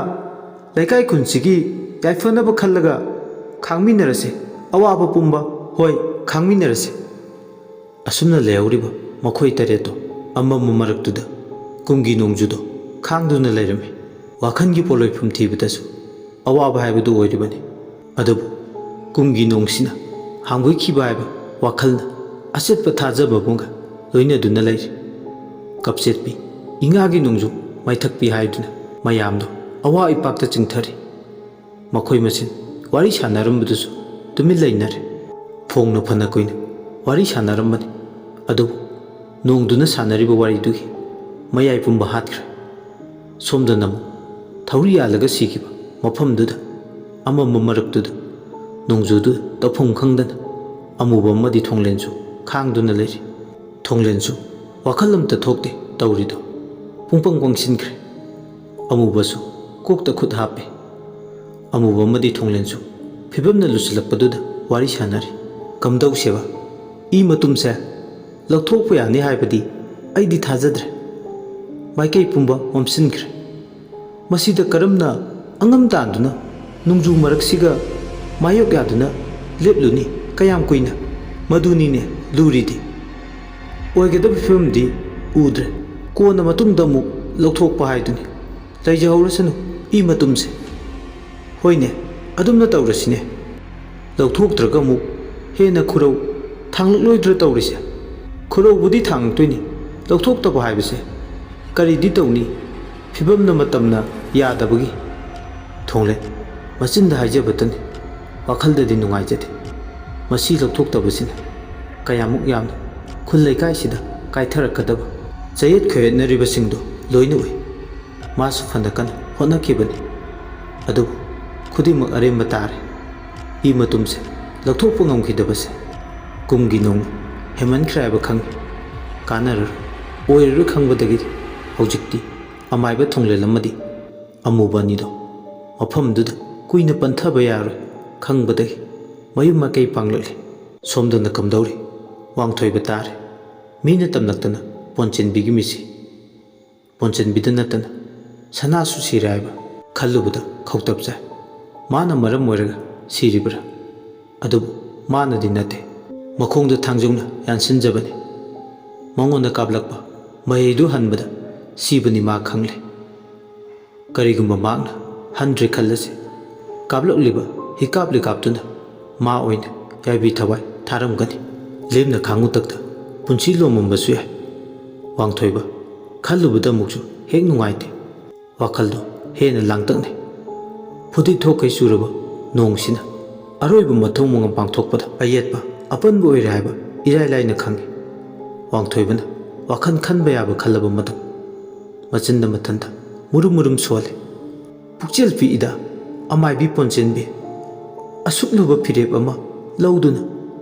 ꯂꯩꯀꯥꯏ ꯈꯨꯟꯁꯤꯒꯤ ꯌꯥꯏꯐꯅꯕ ꯈꯜꯂꯒ ꯈꯥꯡꯃꯤꯟꯅꯔꯁꯦ꯫ ꯑꯋꯥꯕ ꯄꯨꯝꯕ, ꯍꯣꯏ, ꯈꯥꯡꯃꯤꯟꯅꯔꯁꯦ꯫ ꯑꯁꯨꯝꯅ ꯂꯩꯍꯧꯔꯤꯕ ꯃꯈꯣꯏ ꯇꯔꯦꯠꯇꯣ ꯑꯃꯝꯕ ꯃꯔꯛꯇꯨꯗ ꯀꯨꯝꯒꯤ ꯅꯣꯡꯖꯨꯗꯣ ꯈꯥꯡꯗꯨꯅ ꯂꯩꯔꯝꯃꯤ꯫ ꯋꯥꯈꯜꯒꯤ ꯄꯣꯠꯂꯣꯏꯐꯝ ꯊꯤꯕꯗꯁꯨ ꯑꯋꯥꯕ ꯍꯥꯏꯕꯗꯨ ꯑꯣꯏꯔꯤꯕꯅꯤ꯫ ꯑꯗꯨꯕꯨ ꯀꯨꯝꯒꯤ ꯅꯣꯡꯁꯤꯅ ꯍꯥꯡꯒꯣꯏꯈꯤꯕ ꯍꯥꯏꯕ ꯋꯥꯈꯜꯅ ꯑꯆꯦꯠꯄ ꯊꯥꯖꯕ ꯑꯃꯒ ꯂꯣꯏꯅꯗꯨꯅ ꯂꯩꯔꯤ꯫ ꯀꯞꯆꯦꯠꯄꯤ ꯏꯉꯥꯒꯤ ꯅꯣꯡꯖꯨ ꯃꯩꯊꯛꯄꯤ ꯍꯥꯏꯗꯨꯅ ꯃꯌꯥꯝꯗꯣ ꯑꯋꯥ ꯏꯄꯥꯛꯇ ꯆꯤꯡꯊꯔꯤ꯫ ꯃꯈꯣꯏ ꯃꯁꯦꯟ ꯋꯥꯔꯤ ꯁꯥꯟꯅꯔꯝꯕꯗꯨꯁꯨ ꯇꯨꯃꯤꯟ ꯂꯩꯅꯔꯦ꯫ ꯐꯣꯡꯅ ꯐꯅ ꯀꯨꯏꯅ ꯋꯥꯔꯤ ꯁꯥꯟꯅꯔꯝꯕꯅꯤ, ꯑꯗꯨꯕꯨ ꯅꯣꯡꯗꯨꯅ ꯁꯥꯟꯅꯔꯤꯕ ꯋꯥꯔꯤꯗꯨꯒꯤ ꯃꯌꯥꯏ ꯄꯨꯝꯕ ꯍꯥꯠꯈ꯭ꯔꯦ꯫ ꯁꯣꯝꯗꯅ ꯑꯃꯨꯛ ꯊꯧꯔꯤ ꯌꯥꯜꯂꯒ ꯁꯤꯈꯤꯕ ꯃꯐꯝꯗꯨꯗ ꯑꯃꯝꯕ ꯃꯔꯛꯇꯨꯗ ꯅꯣꯡꯖꯨꯗꯨ ꯇꯧꯐꯝ ꯈꯪꯗꯅ ꯑꯃꯨꯕ ꯑꯃꯗꯤ ꯊꯣꯡꯂꯦꯟꯁꯨ ꯈꯥꯡꯗꯨꯅ ꯂꯩꯔꯤ꯫ ꯊꯣꯡꯂꯦꯟꯁꯨ ꯋꯥꯈꯜ ꯑꯃꯇ ꯊꯣꯛꯇꯦ ꯇꯧꯔꯤꯗꯣ꯫ ꯄꯨꯡꯄꯪ ꯄꯪꯁꯤꯟꯈ꯭ꯔꯦ꯫ ꯑꯃꯨꯕꯁꯨ ꯀꯣꯛꯇ ꯈꯨꯠ ꯍꯥꯞꯄꯦ꯫ ꯑꯃꯨꯕ ꯑꯃꯗꯤ ꯊꯣꯡꯂꯦꯟꯁꯨ ꯐꯤꯕꯝꯅ ꯂꯨꯁꯤꯜꯂꯛꯄꯗꯨꯗ ꯋꯥꯔꯤ ꯁꯥꯟꯅꯔꯤ꯫ "ꯀꯝꯗꯧꯁꯦꯕ? ꯏ ꯃꯇꯨꯝꯁꯦ ꯂꯧꯊꯣꯛꯄ ꯌꯥꯅꯤ ꯍꯥꯏꯕꯗꯤ ꯑꯩꯗꯤ ꯊꯥꯖꯗ꯭ꯔꯦ꯫ ꯃꯥꯏꯀꯩ ꯄꯨꯝꯕ ꯃꯝꯁꯤꯟꯈ꯭ꯔꯦ꯫ ꯃꯁꯤꯗ ꯀꯔꯝꯅ ꯑꯉꯝ ꯇꯥꯟꯗꯨꯅ ꯅꯣꯡꯖꯨ ꯃꯔꯛꯁꯤꯒ ꯃꯥꯌꯣꯛ ꯌꯥꯗꯨꯅ ꯂꯦꯞꯂꯨꯅꯤ ꯀꯌꯥꯝ ꯀꯨꯏꯅ? ꯃꯗꯨꯅꯤꯅꯦ ꯂꯨꯔꯤꯗꯤ꯫ ꯑꯣꯏꯒꯗꯕ ꯐꯤꯕꯝꯗꯤ ꯎꯗ꯭ꯔꯦ꯫ ꯀꯣꯟꯅ ꯃꯇꯨꯡꯗ ꯑꯃꯨꯛ ꯂꯧꯊꯣꯛꯄ ꯍꯥꯏꯗꯨꯅꯤ꯫ ꯂꯩꯖꯍꯧꯔꯁꯅꯨ ꯏ ꯃꯇꯨꯝꯁꯦ꯫ ꯍꯣꯏꯅꯦ, ꯑꯗꯨꯝꯅ ꯇꯧꯔꯁꯤꯅꯦ꯫ ꯂꯧꯊꯣꯛꯇ꯭ꯔꯒ ꯑꯃꯨꯛ ꯍꯦꯟꯅ ꯈꯨꯔꯧ ꯊꯥꯡꯂꯛꯂꯣꯏꯗ꯭ꯔꯥ ꯇꯧꯔꯤꯁꯦ?" "ꯈꯨꯔꯧꯕꯨꯗꯤ ꯊꯥꯡꯂꯛꯇꯣꯏꯅꯤ, ꯂꯧꯊꯣꯛꯇꯕ ꯍꯥꯏꯕꯁꯦ ꯀꯔꯤꯗꯤ ꯇꯧꯅꯤ, ꯐꯤꯕꯝꯅ ꯃꯇꯝꯅ ꯌꯥꯗꯕꯒꯤ"꯫ ꯊꯣꯡꯂꯦ ꯃꯆꯤꯟꯗ ꯍꯥꯏꯖꯕꯇꯅꯤ, ꯋꯥꯈꯜꯗꯗꯤ ꯅꯨꯡꯉꯥꯏꯖꯗꯦ꯫ ꯃꯁꯤ ꯂꯧꯊꯣꯛꯇꯕꯁꯤꯅ ꯀꯌꯥꯃꯨꯛ ꯌꯥꯝꯅ ꯈꯨꯜ ꯂꯩꯀꯥꯏꯁꯤꯗ ꯀꯥꯏꯊꯔꯛꯀꯗꯕ ꯆꯌꯦꯠ ꯈꯣꯏꯌꯦꯠꯅꯔꯤꯕꯁꯤꯡꯗꯣ ꯂꯣꯏꯅ ꯎꯏ꯫ ꯃꯥꯁꯨ ꯐꯅ ꯀꯟꯅ ꯍꯣꯠꯅꯈꯤꯕꯅꯤ꯫ ꯑꯗꯨꯕꯨ ꯈꯨꯗꯤꯡꯃꯛ ꯑꯔꯦꯝꯕ ꯇꯥꯔꯦ꯫ ꯏ ꯃꯇꯨꯝꯁꯦ ꯂꯧꯊꯣꯛꯄ ꯉꯝꯈꯤꯗꯕꯁꯦ ꯀꯨꯝꯒꯤ ꯅꯣꯡꯅ ꯍꯦꯟꯃꯟꯈ꯭ꯔꯦ ꯍꯥꯏꯕ ꯈꯪꯏ꯫ ꯀꯥꯟꯅꯔꯔꯣꯏ꯫ ꯑꯣꯏꯔꯔꯣꯏ ꯈꯪꯕꯗꯒꯤꯗꯤ ꯍꯧꯖꯤꯛꯇꯤ ꯑꯃꯥꯏꯕ ꯊꯣꯡꯂꯦꯜ ꯑꯃꯗꯤ ꯑꯃꯨꯕ ꯑꯅꯤꯗꯣ ꯃꯐꯝꯗꯨꯗ ꯀꯨꯏꯅ ꯄꯟꯊꯕ ꯌꯥꯔꯣꯏ ꯈꯪꯕꯗꯒꯤ ꯃꯌꯨꯝ ꯃꯥꯏꯀꯩ ꯄꯥꯡꯂꯛꯂꯦ꯫ ꯁꯣꯝꯗꯅ ꯀꯝꯗꯧꯔꯤ? ꯋꯥꯡꯊꯣꯏꯕ ꯇꯥꯔꯦ꯫ ꯃꯤꯅ ꯇꯝꯂꯛꯇꯅ ꯄꯣꯟꯆꯦꯟꯕꯤꯒꯤ ꯃꯤꯠꯁꯤ ꯄꯣꯟꯆꯦꯟꯕꯤꯗ ꯅꯠꯇꯅ ꯁꯅꯥꯁꯨ ꯁꯤꯔꯦ ꯍꯥꯏꯕ ꯈꯜꯂꯨꯕꯗ ꯈꯧꯇꯛ ꯆꯥꯏ꯫ ꯃꯥꯅ ꯃꯔꯝ ꯑꯣꯏꯔꯒ ꯁꯤꯔꯤꯕ꯭ꯔꯥ? ꯑꯗꯨꯕꯨ ꯃꯥꯅꯗꯤ ꯅꯠꯇꯦ꯫ ꯃꯈꯣꯡꯗ ꯊꯥꯡꯖꯧꯅ ꯌꯥꯟꯁꯤꯟꯖꯕꯅꯤ꯫ ꯃꯉꯣꯟꯗ ꯀꯥꯞꯂꯛꯄ ꯃꯍꯩꯗꯨ ꯍꯟꯕꯗ ꯁꯤꯕꯅꯤ ꯃꯥ ꯈꯪꯂꯦ꯫ ꯀꯔꯤꯒꯨꯝꯕ ꯃꯍꯥꯛꯅ ꯍꯟꯗ꯭ꯔꯦ ꯈꯜꯂꯁꯤ, ꯀꯥꯞꯂꯛꯂꯤꯕ ꯍꯤꯀꯥꯞ ꯂꯤꯀꯥꯞꯇꯨꯅ ꯃꯥ ꯑꯣꯏꯅ ꯌꯥꯏꯕꯤ ꯊꯋꯥꯏ ꯊꯥꯔꯝꯒꯅꯤ꯫ ꯂꯦꯝꯅ ꯈꯥꯡꯉꯨꯇꯛꯇ ꯄꯨꯟꯁꯤ ꯂꯣꯝꯃꯝꯕꯁꯨ ꯌꯥꯏ꯫ ꯋꯥꯡꯊꯣꯏꯕ ꯈꯜꯂꯨꯕꯗ ꯑꯃꯨꯛꯁꯨ ꯍꯦꯛ ꯅꯨꯡꯉꯥꯏꯇꯦ꯫ ꯋꯥꯈꯜꯗꯨ ꯍꯦꯟꯅ ꯂꯥꯡꯇꯛꯅꯩ꯫ ꯐꯨꯗꯤꯠ ꯊꯣꯛꯈꯩ ꯆꯨꯔꯕ ꯅꯣꯡꯁꯤꯅ ꯑꯔꯣꯏꯕ ꯃꯊꯧ ꯃꯉꯝ ꯄꯥꯡꯊꯣꯛꯄꯗ ꯑꯌꯦꯠꯄ ꯑꯄꯟꯕ ꯑꯣꯏꯔꯦ ꯍꯥꯏꯕ ꯏꯔꯥꯏ ꯂꯥꯏꯅ ꯈꯪꯏ꯫ ꯋꯥꯡꯊꯣꯏꯕꯅ ꯋꯥꯈꯜ ꯈꯟꯕ ꯌꯥꯕ ꯈꯜꯂꯕ ꯃꯇꯝ ꯃꯆꯤꯟꯗ ꯃꯊꯟꯇ ꯃꯨꯔꯨꯝ ꯃꯨꯔꯨꯝ ꯁꯣꯜꯂꯤ꯫ ꯄꯨꯛꯆꯦꯜ ꯄꯤꯛꯏꯗ ꯑꯃꯥꯏꯕꯤ ꯄꯣꯟꯆꯦꯟꯕꯤ꯫ ꯑꯁꯨꯛ ꯂꯨꯕ ꯐꯤꯔꯦꯞ ꯑꯃ ꯂꯧꯗꯨꯅ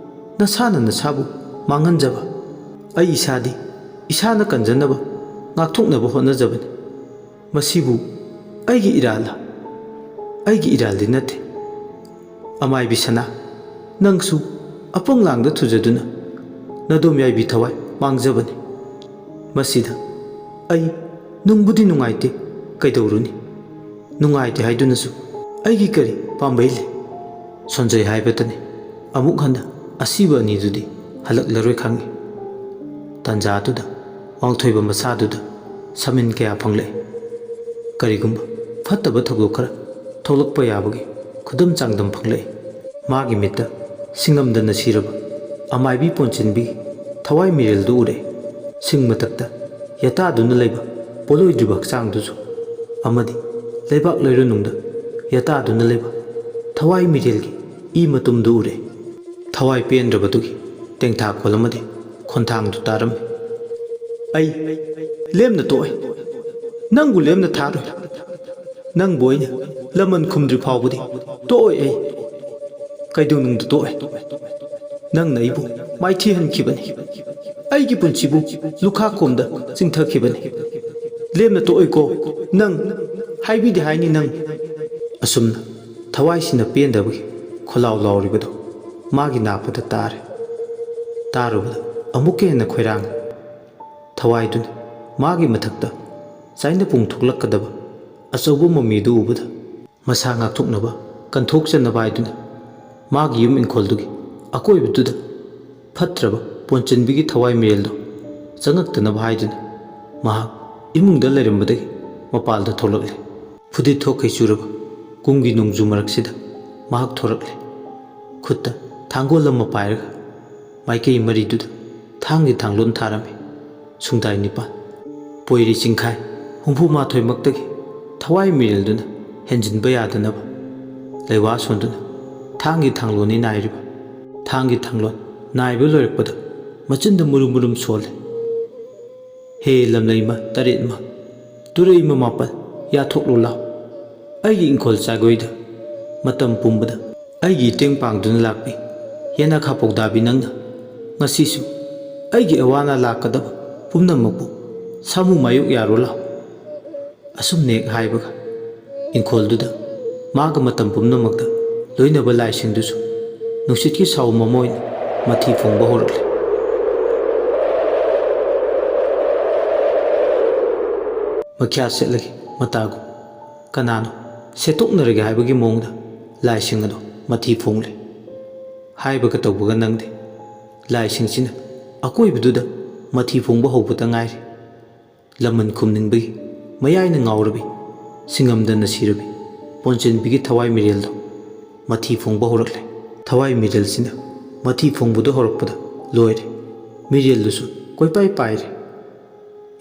ꯅꯁꯥꯅ ꯅꯁꯥꯕꯨ ꯃꯥꯡꯍꯟꯖꯕ꯫ ꯑꯩ ꯏꯁꯥꯗꯤ ꯏꯁꯥꯅ ꯀꯟꯖꯅꯕ ꯉꯥꯛꯊꯣꯛꯅꯕ ꯍꯣꯠꯅꯖꯕꯅꯤ꯫ ꯃꯁꯤꯕꯨ ꯑꯩꯒꯤ ꯏꯔꯥꯜꯂ? ꯑꯩꯒꯤ ꯏꯔꯥꯜꯗꯤ ꯅꯠꯇꯦ꯫ ꯑꯃꯥꯏꯕꯤ ꯁꯅꯥ, ꯅꯪꯁꯨ ꯑꯄꯪ ꯂꯥꯡꯗ ꯊꯨꯖꯗꯨꯅ ꯅꯗꯣꯝ ꯌꯥꯏꯕꯤ ꯊꯋꯥꯏ ꯃꯥꯡꯖꯕꯅꯤ꯫ ꯃꯁꯤꯗ ꯑꯩ ꯅꯨꯡꯕꯨꯗꯤ ꯅꯨꯡꯉꯥꯏꯇꯦ, ꯀꯩꯗꯧꯔꯨꯅꯤ? ꯅꯨꯡꯉꯥꯏꯇꯦ ꯍꯥꯏꯗꯨꯅꯁꯨ ꯑꯩꯒꯤ ꯀꯔꯤ ꯄꯥꯝꯕꯩ ꯂꯩ? ꯁꯣꯟꯖꯩ ꯍꯥꯏꯕꯇꯅꯤ꯫ ꯑꯃꯨꯛ ꯍꯟꯅ ꯑꯁꯤꯕ ꯑꯅꯤꯗꯨꯗꯤ ꯍꯜꯂꯛꯂꯔꯣꯏ ꯈꯪꯏ꯫ ꯇꯥꯟꯖꯥꯗꯨꯗ ꯋꯥꯡꯊꯣꯏꯕ ꯃꯁꯥꯗꯨꯗ ꯁꯃꯤꯟ ꯀꯌꯥ ꯐꯪꯂꯛꯏ꯫ ꯀꯔꯤꯒꯨꯝꯕ ꯐꯠꯇꯕ ꯊꯧꯗꯣꯛ ꯈꯔ ꯊꯣꯛꯂꯛꯄ ꯌꯥꯕꯒꯤ ꯈꯨꯗꯝ ꯆꯥꯡꯗꯝ ꯐꯪꯂꯛꯏ꯫ ꯃꯥꯒꯤ ꯃꯤꯠꯇ ꯁꯤꯡꯉꯝꯗꯅ ꯁꯤꯔꯕ ꯑꯃꯥꯏꯕꯤ ꯄꯣꯟꯆꯤꯟꯕꯤꯒꯤ ꯊꯋꯥꯏ ꯃꯤꯔꯦꯜꯗꯨ ꯎꯔꯛꯏ꯫ ꯁꯤꯡ ꯃꯊꯛꯇ ꯌꯦꯇꯥꯗꯨꯅ ꯂꯩꯕ ꯄꯣꯠꯂꯣꯏꯗ꯭ꯔꯤꯕ ꯍꯛꯆꯥꯡꯗꯨꯁꯨ ꯑꯃꯗꯤ ꯂꯩꯕꯥꯛ ꯂꯩꯔꯣꯟꯅꯨꯡꯗ ꯌꯦꯇꯥꯗꯨꯅ ꯂꯩꯕ ꯊꯋꯥꯏ ꯃꯤꯔꯦꯜꯒꯤ ꯏ ꯃꯇꯨꯝꯗꯨ ꯎꯔꯛꯏ꯫ ꯊꯋꯥꯏ ꯄꯦꯟꯗ꯭ꯔꯕꯗꯨꯒꯤ ꯇꯦꯡꯊꯥ ꯈꯣꯜ ꯑꯃꯗꯤ ꯈꯣꯟꯊꯥꯡꯗꯨ ꯇꯥꯔꯝꯃꯤ꯫ "ꯑꯩ ꯂꯦꯝꯅ ꯇꯣꯛꯑꯣꯏ, ꯅꯪꯕꯨ ꯂꯦꯝꯅ ꯊꯥꯔꯣꯏ, ꯅꯪꯕꯨ ꯑꯩꯅ ꯂꯃꯟ ꯈꯨꯝꯗ꯭ꯔꯤ ꯐꯥꯎꯕꯗꯤ ꯇꯣꯛꯑꯣꯏ ꯑꯩ꯫ ꯀꯩꯗꯧꯅꯨꯡꯗ ꯇꯣꯛꯑꯣꯏ꯫ ꯅꯪꯅ ꯑꯩꯕꯨ ꯃꯥꯏꯊꯤꯍꯟꯈꯤꯕꯅꯤ, ꯑꯩꯒꯤ ꯄꯨꯟꯁꯤꯕꯨ ꯂꯨꯈꯥꯛ ꯀꯣꯝꯗ ꯆꯤꯡꯊꯈꯤꯕꯅꯤ꯫ ꯂꯦꯝꯅ ꯇꯣꯛꯑꯣꯏꯀꯣ ꯅꯪ, ꯍꯥꯏꯕꯤꯗꯦ ꯍꯥꯏꯅꯤ ꯅꯪ"꯫ ꯑꯁꯨꯝꯅ ꯊꯋꯥꯏꯁꯤꯅ ꯄꯦꯟꯗꯕꯒꯤ ꯈꯣꯜꯂꯥꯎ ꯂꯥꯎꯔꯤꯕꯗꯨ ꯃꯥꯒꯤ ꯅꯥꯄꯗ ꯇꯥꯔꯦ꯫ ꯇꯥꯔꯨꯕꯗ ꯑꯃꯨꯛꯀ ꯍꯦꯟꯅ ꯈꯣꯏꯔꯥꯡꯉꯤ꯫ ꯊꯋꯥꯏꯗꯨꯅ ꯃꯥꯒꯤ ꯃꯊꯛꯇ ꯆꯥꯏꯅꯄꯨꯡ ꯊꯣꯛꯂꯛꯀꯗꯕ ꯑꯆꯧꯕ ꯃꯃꯤꯗꯨ ꯎꯕꯗ, ꯃꯁꯥ ꯉꯥꯛꯊꯣꯛꯅꯕ, ꯀꯟꯊꯣꯛꯆꯅꯕ ꯍꯥꯏꯗꯨꯅ ꯃꯥꯒꯤ ꯌꯨꯝ ꯏꯪꯈꯣꯜꯗꯨꯒꯤ ꯑꯀꯣꯏꯕꯗꯨꯗ ꯐꯠꯇ꯭ꯔꯕ ꯄꯣꯟꯆꯟꯕꯤꯒꯤ ꯊꯋꯥꯏ ꯃꯤꯔꯦꯜꯗꯨ ꯆꯪꯉꯛꯇꯅꯕ ꯍꯥꯏꯗꯨꯅ ꯃꯍꯥꯛ ꯏꯃꯨꯡꯗ ꯂꯩꯔꯝꯕꯗꯒꯤ ꯃꯄꯥꯜꯗ ꯊꯣꯛꯂꯛꯂꯦ꯫ ꯐꯨꯗꯤꯠ ꯊꯣꯛꯈꯩ ꯆꯨꯔꯕ ꯀꯨꯝꯒꯤ ꯅꯣꯡꯖꯨ ꯃꯔꯛꯁꯤꯗ ꯃꯍꯥꯛ ꯊꯣꯔꯛꯂꯦ꯫ ꯈꯨꯠꯇ ꯊꯥꯡꯒꯣꯜ ꯑꯃ ꯄꯥꯏꯔꯒ ꯃꯥꯏꯀꯩ ꯃꯔꯤꯗꯨꯗ ꯊꯥꯡꯒꯤ ꯊꯥꯡꯂꯣꯟ ꯊꯥꯔꯝꯃꯤ꯫ ꯁꯨꯡꯗꯥꯏ ꯅꯤꯄꯥꯟ, ꯄꯣꯏꯔꯤ ꯆꯤꯡꯈꯥꯏ ꯍꯨꯝꯐꯨ ꯃꯥꯊꯣꯏꯃꯛꯇꯒꯤ ꯊꯋꯥꯏ ꯃꯤꯔꯦꯜꯗꯨꯅ ꯍꯦꯟꯖꯤꯟꯕ ꯌꯥꯗꯅꯕ ꯂꯩꯋꯥ ꯁꯣꯟꯗꯨꯅ ꯊꯥꯡꯒꯤ ꯊꯥꯡꯂꯣꯟꯅꯤ ꯅꯥꯏꯔꯤꯕ꯫ ꯊꯥꯡꯒꯤ ꯊꯥꯡꯂꯣꯟ ꯅꯥꯏꯕ ꯂꯣꯏꯔꯛꯄꯗ ꯃꯆꯤꯟꯗ ꯃꯨꯔꯨꯝ ꯃꯨꯔꯨꯝ ꯁꯣꯜꯂꯦ꯫ "ꯍꯦ ꯂꯝꯂꯩꯃ ꯇꯔꯦꯠꯃ, ꯇꯨꯔꯩꯃ ꯃꯥꯄꯜ, ꯌꯥꯊꯣꯛꯂꯨ ꯂꯥꯎ꯫ ꯑꯩꯒꯤ ꯏꯪꯈꯣꯜ ꯆꯥꯒꯣꯏꯗ ꯃꯇꯝ ꯄꯨꯝꯕꯗ ꯑꯩꯒꯤ ꯏꯇꯦꯡ ꯄꯥꯡꯗꯨꯅ ꯂꯥꯛꯄꯤ ꯌꯦꯅꯈꯥ ꯄꯧꯗꯥꯕꯤ ꯅꯪꯅ ꯉꯁꯤꯁꯨ ꯑꯩꯒꯤ ꯑꯋꯥ ꯑꯅꯥ ꯂꯥꯛꯀꯗꯕ ꯄꯨꯝꯅꯃꯛꯄꯨ ꯁꯥꯃꯨ ꯃꯥꯌꯣꯛ ꯌꯥꯔꯣ ꯂꯥꯎ"꯫ ꯑꯁꯨꯝꯅ ꯍꯦꯛ ꯍꯥꯏꯕꯒ ꯏꯪꯈꯣꯜꯗꯨꯗ ꯃꯥꯒ ꯃꯇꯝ ꯄꯨꯝꯅꯃꯛꯇ ꯂꯣꯏꯅꯕ ꯂꯥꯏꯁꯤꯡꯗꯨꯁꯨ ꯅꯨꯡꯁꯤꯠꯀꯤ ꯁꯥꯎꯝ ꯑꯃ ꯑꯣꯏꯅ ꯃꯊꯤ ꯐꯣꯡꯕ ꯍꯧꯔꯛꯂꯦ꯫ ꯃꯈ꯭ꯌꯥ ꯁꯦꯠꯂꯒꯦ ꯃꯇꯥꯒꯨꯝ ꯀꯅꯥꯅꯣ ꯁꯦꯠꯇꯣꯛꯅꯔꯒꯦ ꯍꯥꯏꯕꯒꯤ ꯃꯑꯣꯡꯗ ꯂꯥꯏꯁꯤꯡ ꯑꯗꯨ ꯃꯊꯤ ꯐꯣꯡꯂꯦ꯫ ꯍꯥꯏꯕꯒ ꯇꯧꯕꯒ ꯅꯪꯗꯦ꯫ ꯂꯥꯏꯁꯤꯡꯁꯤꯅ ꯑꯀꯣꯏꯕꯗꯨꯗ ꯃꯊꯤ ꯐꯣꯡꯕ ꯍꯧꯕꯇ ꯉꯥꯏꯔꯤ꯫ ꯂꯃꯟ ꯈꯨꯝꯅꯤꯡꯕꯒꯤ ꯃꯌꯥꯏꯅ ꯉꯥꯎꯔꯕꯤ, ꯁꯤꯡꯉꯝꯗꯅ ꯁꯤꯔꯕꯤ ꯄꯣꯟꯆꯦꯟꯕꯤꯒꯤ ꯊꯋꯥꯏ ꯃꯤꯔꯦꯜꯗꯣ ꯃꯊꯤ ꯐꯣꯡꯕ ꯍꯧꯔꯛꯂꯦ꯫ ꯊꯋꯥꯏ ꯃꯤꯔꯦꯜꯁꯤꯅ ꯃꯊꯤ ꯐꯣꯡꯕꯗꯨ ꯍꯧꯔꯛꯄꯗ ꯂꯣꯏꯔꯦ꯫ ꯃꯤꯔꯦꯜꯗꯨꯁꯨ ꯀꯣꯏꯄꯥꯏ ꯄꯥꯏꯔꯦ꯫